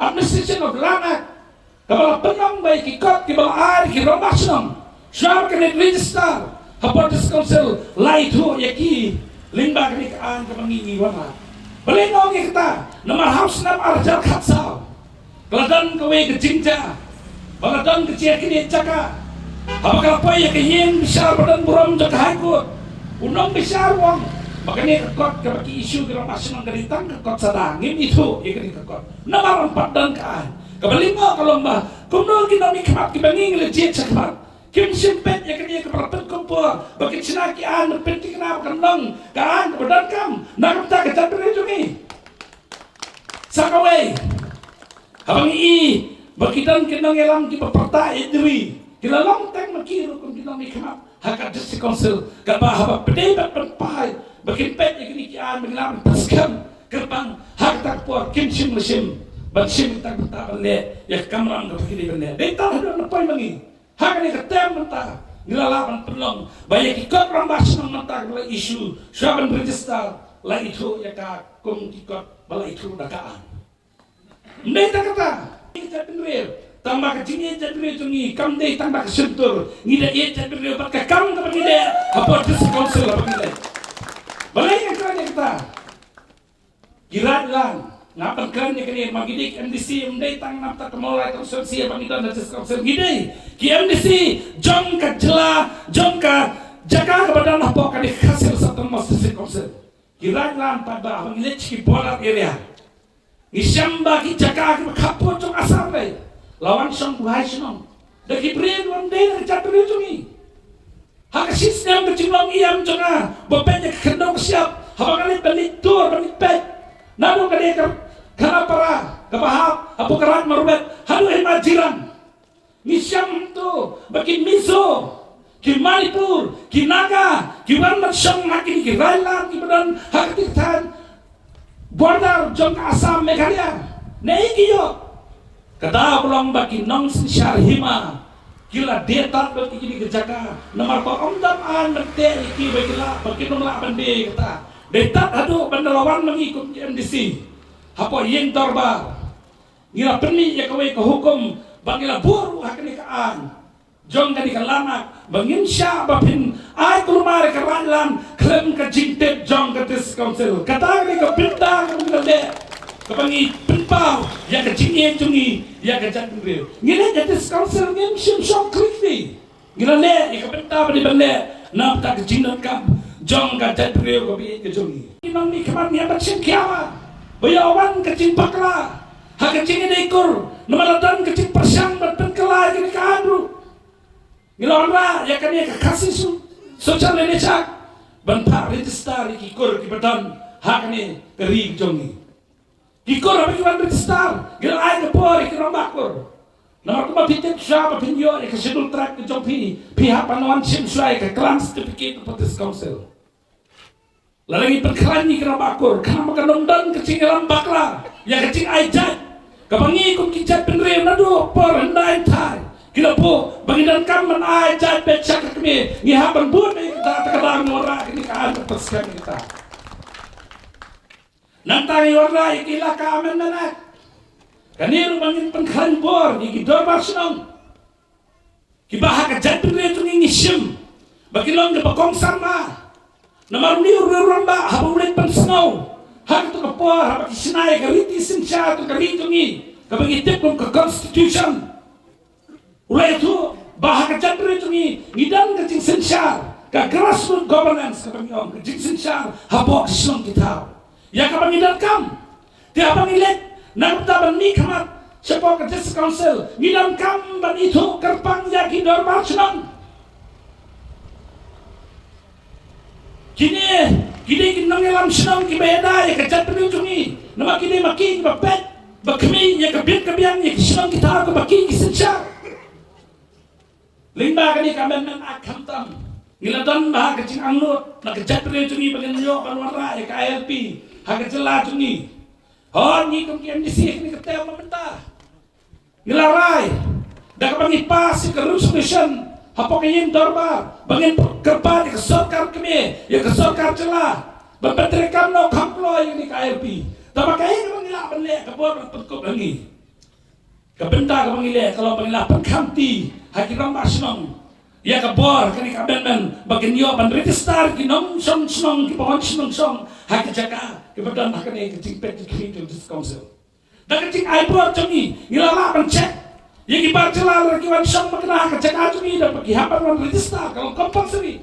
Administration of Land Act, kaba la pynlong ba ïa ki kot kiba la ai ki rangbah shnong shuwa ba kin leit register hapoh District Council, la ithuh ïa ki lyngba kane ka aiñ kaba ngi ngi wanrah. Balei nga ong ïa kata? Namar ha u snem ar hajar khatsaw ka la don kawei ka jingjia ba la don ka jingïaknieh jaka. Haba ka la poi ïa ka ïing bishar ba don burom jong ka High Court, u nongbishar u ong ba kane ka kot kaba ki issue ki rangbah shnong ka dei tang ka kot sada, ngim ithuh ïa kane ka kot. Namar ym pat don ka aiñ. Kaba lyngngoh ka long ba kumno ki nongmihkhmat kiba ngi ngi la jied shakhmat kim shym peit ïa kane kaba la pynkup por ba kin shna ki aiñ ban pynthikna ba kan long ka aiñ kaba donkam na ka bynta ka jaitbynriew jong ngi. Sa kawei, haba ngi i ba ki don ki nongïalam kiba pyrta ïa ri, ki la long tang ma ki ruh kum ki nongmihkhmat ha ka District Council, kaba haba pdei ban pynpaw ba kin peit ïa kine ki aiñ ba ngi lah ban pynskhem kyrpang, ha kata ka por kim shym la shim ban shim kata ka bynta ban leh ïa ka kamram kaba ki dei ban leh. Dei tang haduh na poi ma ngi. Ha kane ka term mynta ngi la lah ban pynlong ba ïa ki kot rangbah shnong mynta kiba la issue shuwa ban register, la ithuh ïa ka kum ki kot ba la ithuh da ka aiñ. Ym dei tang kata, ïeit jaitbynriew, tang ba ka jingïeit jaitbynriew jong ngi kam dei tang ba ka shyntur, ngi da ïeit jaitbynriew bad ka kam kaba ngi leh hapoh District Council haba ngi leh. Balei nga kren ïa kata? Ki raid lan, nga pynkren ïa kane, ma ngi dei ki M D C, ym dei tang na bynta ka Mawlai constituency ba ngi don ha District Council, ngi dei ki M D C jong ka jylla, jong ka jaka kaba don hapoh kane ka Khasi Hills Autonomous District Council. Ki raid lan pat ba haba ngi leit sha ki border area, ngi shem ba ki jaka kiba khappud jong Assam, la wan shong buhai shnong da ki briew kiba ym dei na ka jaitbynriew jong ngi. Ha ka shisnem ka jinglong em jong nga ba peit ïa ka khyndew ka shyiap, haba nga leit ban leit tour ban leit peit, naduh ka dei ka Khanapara kaba hap hapoh ka raid Marwet haduh Hima Jirang, ngi shem to ba ki Mizo, ki Manipur, ki Naga ki wan ban shong ha kine ki raid lan kiba don ha kata ka thaiñ border jong ka Assam Meghalaya. Naei ki ïoh? Ka daw ba long ba ki nongsynshar hima ki la die tad bad ïa kine ki jaka, namar ba ym don aiñ ban teh ïa ki ba ki lah, ba kin ym lah ban die ïa kata. Dei tad haduh ban da la wan ma ngi kum ki M D C hapoh ïing dorbar, ngi la pynmih ïa kawei ka hukum ba ngi la buh ruh ha kane ka aiñ jong kane ka Land Act ba ngin shah ba phin ai kulmar ïa ka raid lan khlem ka jingtip jong ka District Council. Kata ka dei ka bynta kaba ngi la leh, kaba ngi pynpaw ïa ka jingïeit jong ngi ïa ka jaitbynriew. Ngi leit ha District Council ngim shym shong khlieh khlieh. Ngi la leh ïa ka bynta ba dei ban leh na bynta ka jingdonkam jong ka jaitbynriew kaba ïeit ka jong ngi. Ki nongmihkhmat ngi hap ban shim khia ba ïoh wan ka jingbakla ha ka jingïadei kur, namar la don ka jingpyrshang ban pynkylla ïa kane ka aiñ ruh. Ngi la wanrah ïa kane ka Khasi Su-, Social Lineage Act ban phah register ïa ki kur kiba don ha kane ka ri jong ngi. Ki kur haba ki wan register, ngi la ai ka bor ïa ki rangbah kur. Namar kumba phi tip, shuwa ba phin ïoh ïa ka Schedule Tribe ka jong phi, phi hap ban wan shim shuwa ïa ka clan certificate hapoh District Council. Lada ngi pynkhlaiñ ïa ki rangbah kur, khnang ba kan ym don ka jingïalam bakla ïa ka jingai jait kaba ngi kum ki jaitbynriew naduh por hyndai thai ki la buh ba ngi donkam ban ai jait beit sha ka kmie, ngi hap ban bud ïa kata. Te ka daw ngi wanrah kane ka aiñ ban pynskhem ïa kata. Nangta ngi wanrah ïa ka Elaka Amendment Act. Kane ruh ba ngin pynkhlaiñ bor ïa ki dorbar shnong kiba ha ka jaitbynriew jong ngi, ngi shim ba ki long kiba kongsan bha. Namar une u rangbah haba u leit pynsngew ha kato ka por haba ki shna ïa ka riti synshar jong ka ri jong ngi kaba ngi tip kum ka Constitution, u la ïathuh ba ha ka jaitbynriew jong ngi ngi don ka jingsynshar, ka grassroots governance kaba ngi ong, ka jingsynshar hapoh ka shnong ki thaw ïa kaba ngi donkam. Te haba ngi leit na ka bynta ban mihkhmat shapoh ka District Council, ngi donkam ban ithuh kyrpang ïa ki dorbar shnong. Kine ki dei ki nongïalam shnong kiba ïada ïa ka jaitbynriew jong ngi, namar ki dei ma ki kiba peit ba khmih ïa ka bit ka biang ïa ki shnong ki thaw kaba ki ki synshar. Lyngba kane ka Amendment Act khamtam ngi la don bha ka jingangnud na ka jaitbynriew jong ngi ba ngin ïoh ban wanrah ïa ka I L P ha ka jylla jong ngi. Hooid, ngi kum ki M D C ha kane ka term ba mynta ngi la rai da kaba ngi pass ïa ka resolution hapoh ka ïing dorbar ba ngin kyrpad ïa ka sorkar kmie, ïa ka sorkar jylla, Ban pyntreikam noh kham kloi ïa kane ka I L P. Tangba kaei kaba ngi lah ban leh ka bor ban pynkup ha ngi. Ka bynta kaba ngi leh ka long ba ngi la pynkhamti ha ki rangbah shnong ïa ka bor kane ka amendment ba kin ïoh ban register ki nongshong shnong kiba wan shnong shong ha ki jaka kiba don ha kane ka jingpeit jingkhmih jong District Council. Da ka jingai bor jong ngi, ngi la lah ban check ïa ki bar jylla lada ki wan shong makna ha ka jaka jong ngi, da ba ki hap ban wan register, ka long compulsory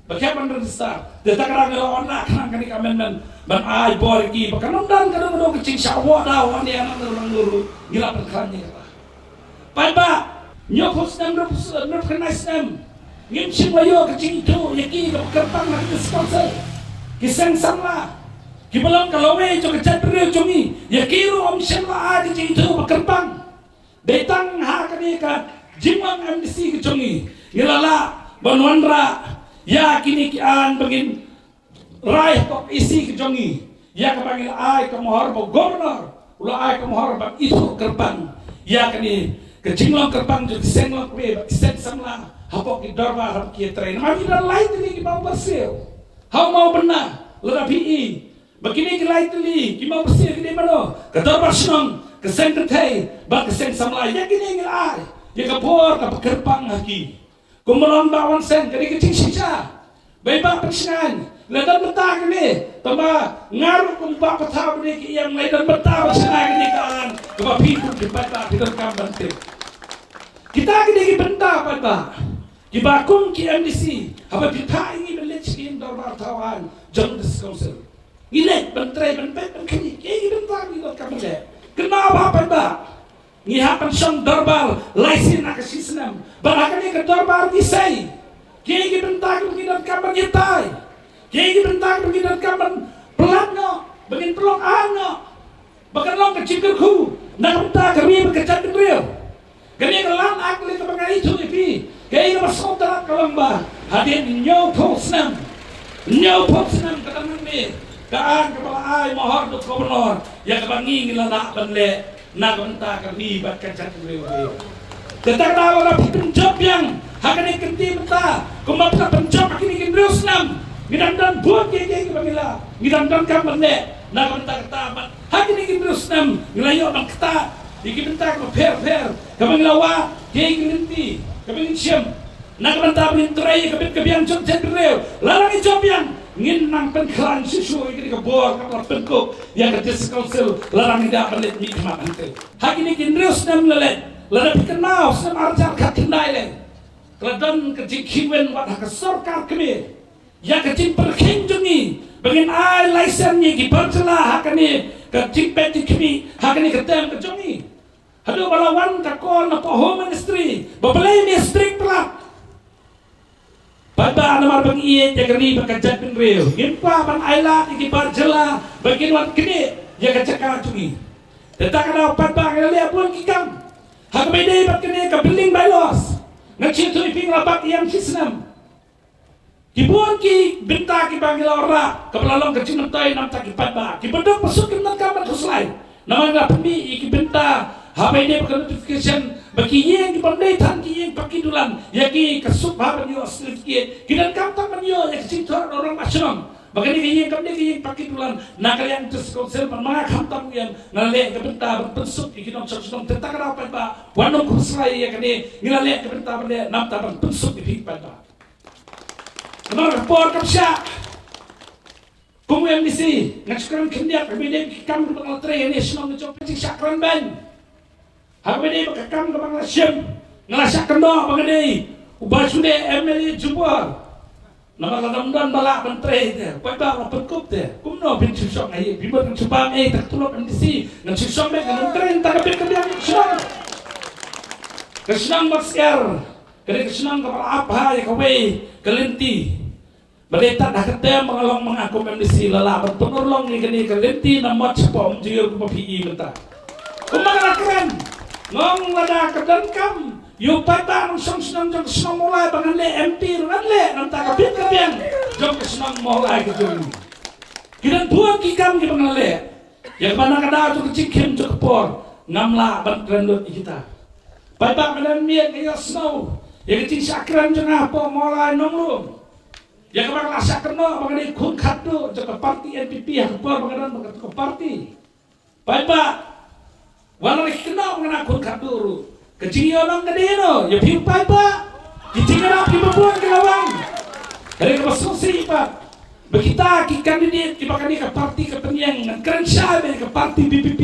ba ki hap ban register. Te ta ka daw ngi la wanrah khnang kane ka amendment ban ai bor ïa ki ba kan ym don ka dong ka dong ka jingshah wad da wan ïa nang nang nang ruh, ngi la pynkhlaiñ ïa kata. Paidbah, hynñiewphew snem, hynñiewphew khyndai snem, ngim shym la ïoh ka jingithuh ïa ki kaba kyrpang ha ka District Council. Ki seng samla kiba long ka lawei jong ka jaitbynriew jong ngi, ïa ki ruh ym shym la ai ka jingithuh ba kyrpang. Dei tang ha kane ka jinglong M D C ka jong ngi, ngi la lah ban wanrah ïa kine ki aiñ ba ngin rai hapoh E C ka jong ngi, ïa kaba ngi la ai ka mohor ba u Governor u la ai ka mohor ban ithuh kyrpang ïa kane ka jinglong kyrpang jong ki seng longkmie bad ki seng samla hapoh ki dorbar haba ki ïatrei. Namar ngi don lai tylli ki maw barsiew ha u Mawbynna. Lada phi i ba kine ki lai tylli ki maw barsiew ki dei mano? Ka dorbar shnong, ka seng kynthei bad ka seng samla. Ïa kine ngi la ai ïa ka bor kaba kyrpang ha ki. Kumba long Bah Wanseng, ka dei ka jingshisha ba i Bah Pynshngaiñ, la don bynta kane. Tangba nga ruh kum Bah Pathaw ba dei ka ïing, la don bynta ba shna kane ka aiñ kaba phi kum ki paidbah phi donkam ban tip. Kita ki dei ki bynta paidbah kiba kum ki M D C haba phi phah ïa ngi ban leit sha ki ïing dorbar thaw aiñ jong District Council, ngi leit ban trei ban peit ban khmih. Ki dei ki bynta kiba ngi donkam ban leh. Kynmaw ba paidbah, ngi hap ban shong dorbar lai sien ha ka shi snem. Bad ha kane ka dorbar ngi sei kiei ki bynta kiba ngi donkam ban ïatai, kiei ki bynta kiba ngi donkam ban pynlait noh, ba ngin pynlong aiñ noh, ba kan long ka jingkyrkhu na ka bynta ka ri bad ka jaitbynriew. Kane ka Land Act lei kaba nga ïathuh ïa phi, kaei kaba sngewtynnat ka long ba hadien hynñiewphew snem, hynñiewphew snem ka dang nang mih ka aiñ kaba la ai mohor da u Governor ïa kaba ngi ngi la lah ban leh na ka bynta ka ri bad ka jaitbynriew. Te tang da lada phi pynjop biang ha kane ka kynti mynta, kumba phi la pynjop ha kine ki hynriew snem, ngi dang don bun kiei kiei kiba ngi la, ngi dang donkam ban leh na ka bynta kata. Bad ha kine ki hynriew snem ngi la ïoh ban ktah ïa ki bynta kiba pher pher, kaba ngi la wad, kiei ki lynti kiba ngin shim na ka bynta ba ngin trei ïa ka bit ka biang jong ka jaitbynriew. Lada ngi jop biang, ngin nang pynkhlaiñ shuh shuh ïa kane ka bor kaba la pynkup ïa ka District Council lada ngi da ban leit mihkhmat hangtei. Ha kine ki hynriew snem la leit, lada phi kynmaw snem ar hajar khatkhyndai lei, ka la don ka jingkhih win wat ha ka sorkar kmie ïa ka jingpyrkhing jong ngi ba ngin ai laisen ïa ki bar jylla ha kane ka jingpeit jingkhmih ha kane ka term ka jong ngi. Haduh ba la wan ka call na ka Home Ministry ba balei me strict palat. Paidbah, namar ba ngi ïeit ïa ka ri bad ka jaitbynriew, ngim kwah ban ailad ïa ki bar jylla ba kin wan knieh ïa ka jaka jong ngi. Te ta ka daw paidbah, ngi la leh bun ki kam ha kaba ïadei bad kane ka Building Bylaws. Ngan shu ïathuh ïa phi, nga la bat ïa shi snem. Ki bun ki bynta kiba ngi la wanrah kaba la long ka jingmyntoi na ka bynta ki paidbah. Ki baduk basuk kim donkam ban khuslai. Namar nga pynmih ïa ki bynta haba ïadei bad ka notification ba ki ïing kiba ym dei than ki ïing paki dulan, ïa ki ka suk bha ban ïoh certificate, ki donkam tang ban ïoh ïa ka jingthoh na u rangbah shnong ba kane ka ïing kam dei ka ïing paki dulan. Na ka liang District Council, man ma nga khamtam u ïeng, nga la leh ka bynta ban pynsuk ïa ki nongshong shnong. Te ta ka daw paidbah, wat nym khuslai ïa kane, ngi la leh ka bynta ban leh na ka bynta ban pynsuk ïa phi paidbah. Namar ka por kam shah. Kum u M D C, nga shu kren khyndiat, haba ïadei bad ki kam kiba nga la trei ha kane ka shnong, nga jop ka jingshah kren beiñ. Haba ïadei bad ka kam kaba nga la shim, nga la shah kynnoh ba nga dei uba shu dei M L A jubor. Namar lada ym don ba lah ban trei te, paidbah, la pynkup te. Kumno phin shu shong ha ïing, phi mut ngan shu bam ei ta ka tulop M D C, ngan shu shong beit, ngan ym trei ta ka bit ka biang ka shnong. Ka shnong Batsyiar ka dei ka shnong kaba la ap bha ïa kawei ka lynti. Ba dei tad ha ka term ba nga long ma nga kum M D C la lah ban pynurlong ïa kane ka lynti namot shapoh Umjingiur kumba phi i mynta. Kumba nga la kren, nga ong lada ka donkam ïa u paidbah nongshong shnong jong ka shnong Mawlai ba ngan leh M P ruh ngan leh, na bynta ka bit ka biang jong ka shnong Mawlai ka jong ngi. Ki don bun ki kam kiba ngan leh. Ïa kaba na ka daw jong ka jingkhim jong ka por ngam lah ban kren lut ïa kita. Paidbah, mynta mynmiet nga ïohsngew ïa ka jingshah kren jong nga hapoh Mawlai Nonglum. Ïa kaba nga la shah kynnoh ba nga dei khun khatduh jong ka party N P P ha ka por ba nga don bad ka party. Paidbah, wat la ki kynnoh ba nga dei khun khatduh ruh, ka jingïalang ka dei ïano? Ïa phi paidbah. Ki jingïarap kiba bun ki la wan. Hynrei kaba sngewsih pat ba kita ki candidate kiba kane ka party ka pynïeng, ngan kren shai ba ïa ka party V P P.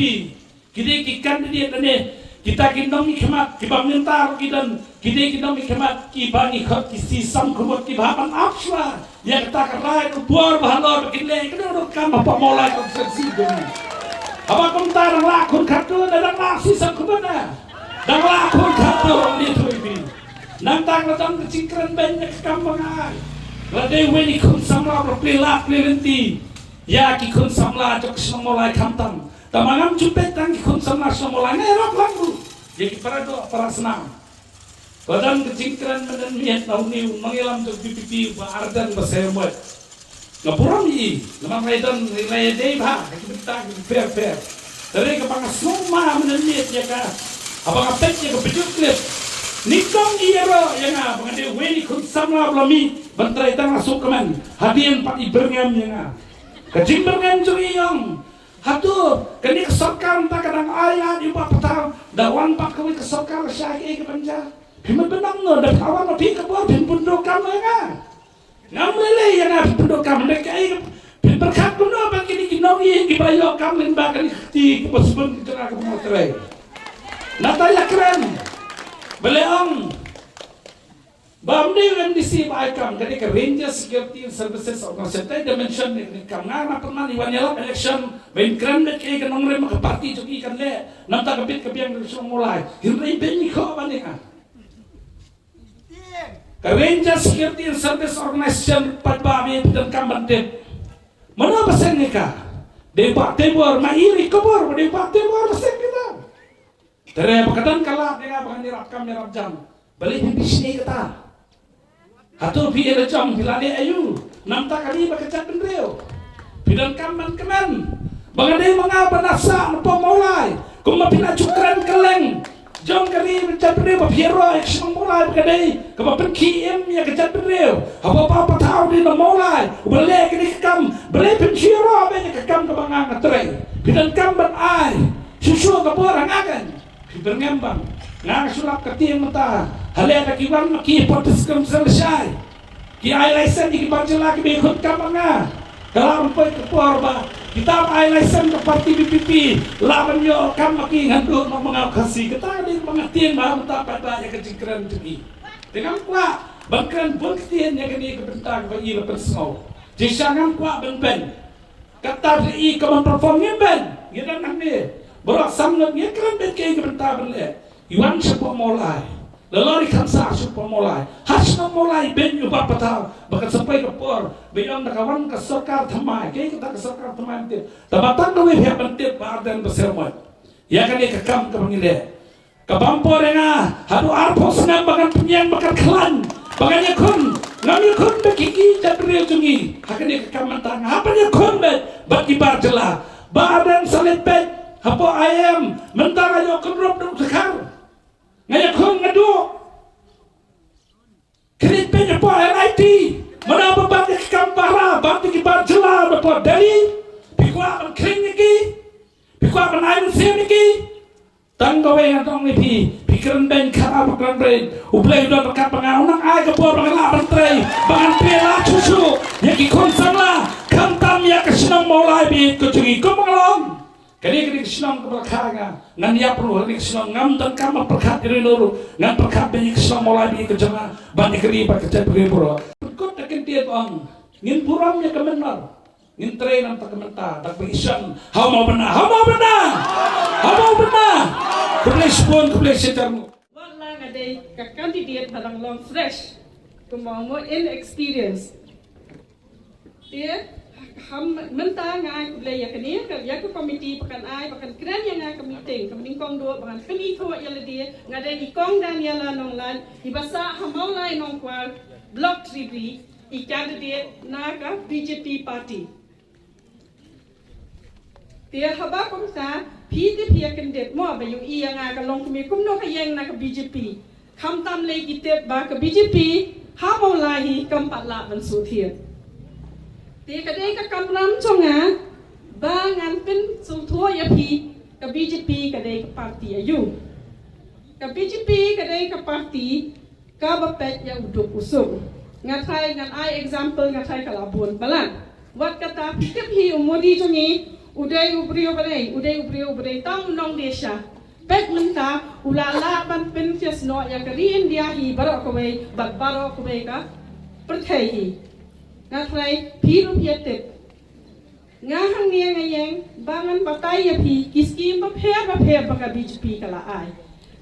Ki dei ki candidate lane kita ki nongmihkhmat kiba mynta ruh ki don, ki dei ki nongmihkhmat kiba ngi khot ki shisha khubor kiba hap ban ap shuwa ïa kata ka rai ka bor ba halor ba kin leh ka dei ka kam hapoh Mawlai constituency jong ngi. Haba kumta dang lah khun khatduh ne dang lah shisha khubor ne? Dang lah khun khatduh, ong dei thui bi. Nangta la don ka jingkren beiñ ïa ka kam ba nga ai. La dei wei ni khun samla ba plie lad plie lynti ïa ki khun samla jong ka shnong Mawlai khamtam. Tangba ngam ju peit tang ki khun samla shnong Mawlai, nga ïarap lang ruh ïa ki para doh para snam. Ba don ka jingkren mynnin miet na une u nongïalam jong VPP u Bah Ardent Basaiawmoit. Nga burom ïa i namar nga ïadon, nga ïadei bha ha ki bynta ki pher pher. Hynrei kaba nga sngew ma mynnin miet ïa ka, haba nga peit ïa ka video clip, nyngkong i ïaroh ïa nga ba nga dei uwei na ki khun samla ba la mih ban trei, tang nga sngewkmen hadien pat i byrngem ïa nga. Ka jingbyrngem jong i ong, hato kane ka sorkar mynta ka dang ai lad ïa u Bah Pathaw, da wan pat kawei ka sorkar la shai kaei kaban jia? Phi mat ban ong no, da phi wan ma phi ka bor phin pyndonkam ïa nga. Ngam lei lei ïa nga phin pyndonkam, hynrei kaei phin pyrkhat kumno ban kine ki nongïing kiba ïoh kam lyngba kane ka kti kaba sbun ka jong nga kaba nga trei. Nangta ïa kren ba leh ong ba ym dei u MDC ba ai kam, ka dei ka Ranger Security and Services Organization. Te da mention ne kam, nga na pynman i wan ïalap election ba in kren beit kaei ka nongrim ka party jong i kan leh. Nangta ka bit ka biang ka shnong Mawlai, hynrei beit ni kho ban ïa nga. Ka Ranger Security and Service Organization pat ba me pyndonkam ban tip. Mano ba seng ïa ka? Dei Bah Teibor, ma i ri khubor ba dei Bah Teibor ba seng kita. Te re ba ka don ka lad ïa nga ba ngan ïarap kam ïarap jam. Balei phi bishni kata? Hato phi ïa la jam phi la leh aïu? Nangta ka ri bad ka jaitbynriew. Phi donkam ban kmen ba nga dei ma nga ba na sah na pdeng Mawlai. Kumba phi la ju kren kylleng jong ka ri bad jaitbynriew ba phi ïaroh ïa ka shnong Mawlai ba ka dei kaba pynkhih im ïa ka jaitbynriew. Haba Bah Pathaw dei na Mawlai uba leh kane ka kam, balei phin shu ïaroh beit ïa ka kam kaba nga nga trei? Phi donkam ban ai shuh shuh ka bor ha nga kan. Phi byrngem bang. Nga nga shu lap ka tieng mynta. Hale da ki wan ma ki political message shai. Ki ai license ïa ki bar jylla kiba ïakhun kam bad nga. Ka la rumpoi ka por ba kita ba ai license ka party VPP la ban ïoh kam ma ki, ngan duh ma nga u Khasi. Kata ka dei ba nga tieng ba mynta pat ba ïa ka jingkren jong i. Te ngam kwah ban kren bun ktien ïa kane ka bynta kaba i la pynsngew. Te sha ngam kwah ban beiñ. Kata phi i ka ban perform ngim beiñ. Ngi dang hangne baroh sam ngut ngi kren beit kaei ka bynta ban leh. I wan shapoh Mawlai. La lor i khamsah shapoh Mawlai. Ha shnong Mawlai i beiñ u Bah Pathaw ba kan sa poi ka por ba i ong da ka wan ka sorkar thymmai. Kaei kata ka sorkar thymmai ban tip? Tangba tang kawei phi hap ban tip Bah Ardent Basaiawmoit. Ïa kane ka kam kaba ngi leh. Ka bam por ïa nga haduh arphew snem ba ngan pynïeng ba kan khlaiñ ba ngan ïakhun. Ngam ïakhun bad ki ki jaitbynriew jong ngi. Ha kane ka kam mynta nga hap ban ïakhun bad bad ki bar jylla. Bah Ardent sa leit peit hapoh IIM, mynta nga ïoh kynrup da u Dkhar. Nga ïakhun nga duh. Khyndiat peit hapoh MIT, mynta ba bat ïa ki kam para, bat ïa ki bar jylla hapoh Delhi. Phi kwah ban khring ïa ki? Phi kwah ban ai mynsiem ïa ki? Tang kawei ngan ong ïa phi, phi kren beiñ khat ar ba kren beiñ. U Blei u don ryngkat bad nga, un nang ai ka bor ba ngan lah ban trei, ba ngan plie lad shuh shuh ïa ki khun samla, khamtam ïa ka shnong Mawlai ba ïeit ka jong ngi. Kumba nga la ong, kane ka dei ka shnong kaba la kha ïa nga. Ngan ïap ruh ha kane ka shnong, ngam donkam ban pyrkhat ïa rino ruh. Ngan pyrkhat beiñ ïa ka shnong Mawlai ba ïeit ka jong nga, ban ïa ka ri bad ka jaitbynriew baroh. Pynkut da ka ktien ba ong, ngin burom ïa ka mynnor. Ngin trei na ka bynta, da kaba ïashem ha u mawbynna, ha u mawbynna, ha u mawbynna. Khublei shibun, khublei shihajar nguh. Wat la nga dei ka candidate ba dang long fresh, kumba ong mo, inexperience. Te ha mynta nga ai khublei ïa kane ka, ïa ka committee ba kan ai, ba kan kren ïa nga ka meeting kaba nyngkong duh ba ngan pynithuh ïa lade. Nga dei i Kong Daniela Nonglait, iba sah ha Mawlai Nongkwar, Block three B, i candidate na ka BJP party. Te haba kumta, phi te phi ïa kyndit mo ba ïohi ïa nga ka long kum ïa kumno ka ïeng na ka BJP. Khamtam lei ki tip ba ka BJP Ha Mawlai hi kam pat lah ban shu thied. Te ka dei ka kamram jong nga ba ngan pynsngewthuh ïa phi, ka B J P ka dei ka party aïu. Ka B J P ka dei ka party kaba peit ïa u duk u suk. Nga trai ngan ai example, nga trai ka la bun palat. Wat kata phi tip hi, u Modi jong ngi u dei u briew ba dei, u dei u briew ba dei tang u nongdesha. Peit mynta u la lah ban pynkhie snoh ïa ka ri India hi baroh kawei bad baroh kawei ka pyrthei hi. Nga trai phi ruh phi ïa tip. Nga hangne nga ïeng ba ngan batai ïa phi ki skim bapher bapher ba ka B J P ka la ai.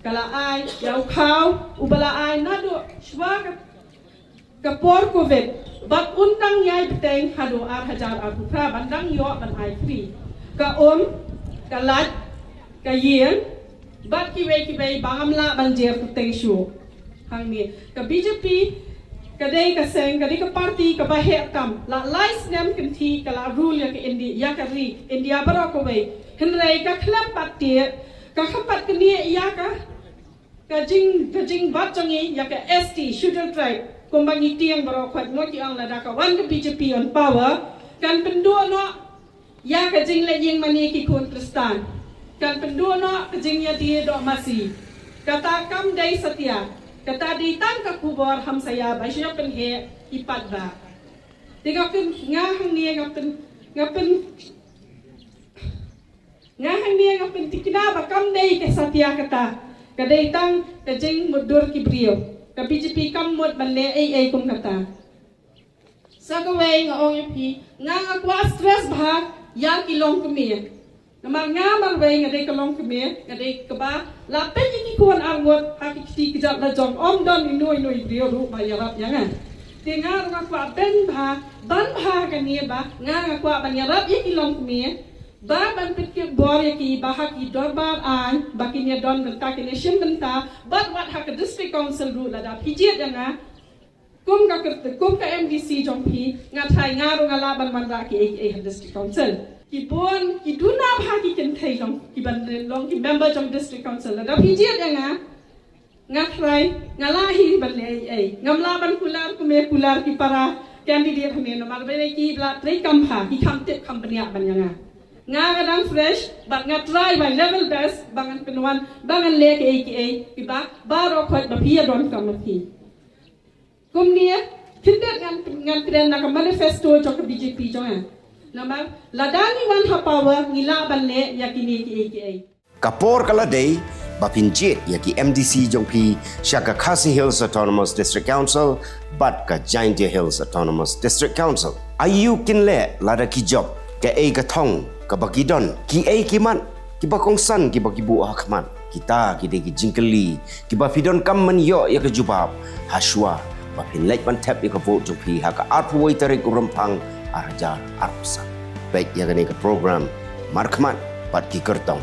Ka la ai ïa u khaw uba la ai naduh shwa ka, ka por Covid. Bad un dang ïai bteng haduh ar hajar arphew phra ban dang ïoh ban ai free. Ka um, ka lait, ka ïing, bad kiwei kiwei ba ngam lah ban jer kyrteng shuh. Hangne ka B J P ka dei ka seng, ka dei ka party kaba heh tam. La lai snem kynthih ka la rule ïa ka Indi-, ïa ka ri India baroh kawei. Hynrei ka khlem pat tied, ka khlem pat knieh ïa ka, ka jing, ka jingbat jong ngi ïa ka S T, Scheduled Tribe. Kumba ngi tieng baroh khoit, mo ki ong lada ka wan ka B J P on power, kan pynduh noh ïa ka jingleh ïing mane ki khun Khristan. Kan pynduh noh ka jingïadie doh masi. Kata kam dei satia. Kata dei tang ka khubor hamsaia ba shu pynheh i paidbah. Te nga pyn, nga hangne nga pyn, nga pyn, nga hangne nga pyntikna ba kam dei ka satia kata. Ka dei tang ka jingmutdur ki briew. Ka B J P kam mut ban leh ei ei kum kata. Sa kawei nga ong ïa phi, nga nga kwah stress bha ïa ki longkmie. Namar nga marwei nga dei ka longkmie, nga dei kaba la peit ïa ki khun arngut ha ki kti kjat la jong, ym don ino ino i briew ruh ba ïarap ïa nga. Te nga ruh nga kwah ban bha, ban bha kane ba nga nga kwah ban ïarap ïa ki longkmie, ba ban pynkit bor ïa ki ba ha ki dorbar aiñ ba kin ïa don bynta, kin ïa shim bynta, bad wat ha ka district council ruh lada phi jied ïa nga. Kum ka kyrteng, kum ka M D C jong phi, nga trai nga ruh nga lah ban wanrah kiei kiei ha district council. Ki bun, ki duna bha ki kynthei jong, ki ban long ki member jong district council. Lada phi jied ïa nga, nga trai, nga lah hi ban leh ei ei. Ngam lah ban kular kumne kular ki para candidate hangne namar ba ki la trei kam bha, ki kham tip kham bniah ban ïa nga. Nga nga dang fresh, bad nga trai my level best ba ngan pynwan, ba ngan leh kiei kiei kiba baroh khoit ba phi ïa donkam ma phi. Kumne khyndiat ngan, ngan kren na ka manifesto jong ka B J P jong nga. Namar lada ngi wan ha power ngi lah ban leh ïa kine kiei kiei. Ka por ka la dei ba phin jied ïa ki M D C jong phi sha ka Khasi Hills Autonomous District Council bad ka Jaintia Hills Autonomous District Council. Aïu kin leh lada ki jop, kaei ka thong kaba ki don, kiei ki mat kiba kongsan kiba ki buh ha khmat? Kita ki dei ki jingkylli kiba phi donkam ban ïoh ïa ka jubab hashwa ba phin leit ban thep ïa ka vote jong phi ha ka arphew wei tarik u Rymphang ar hajar arphew san. Peit ïa kane ka program Markhmat bad ki Kyrtong.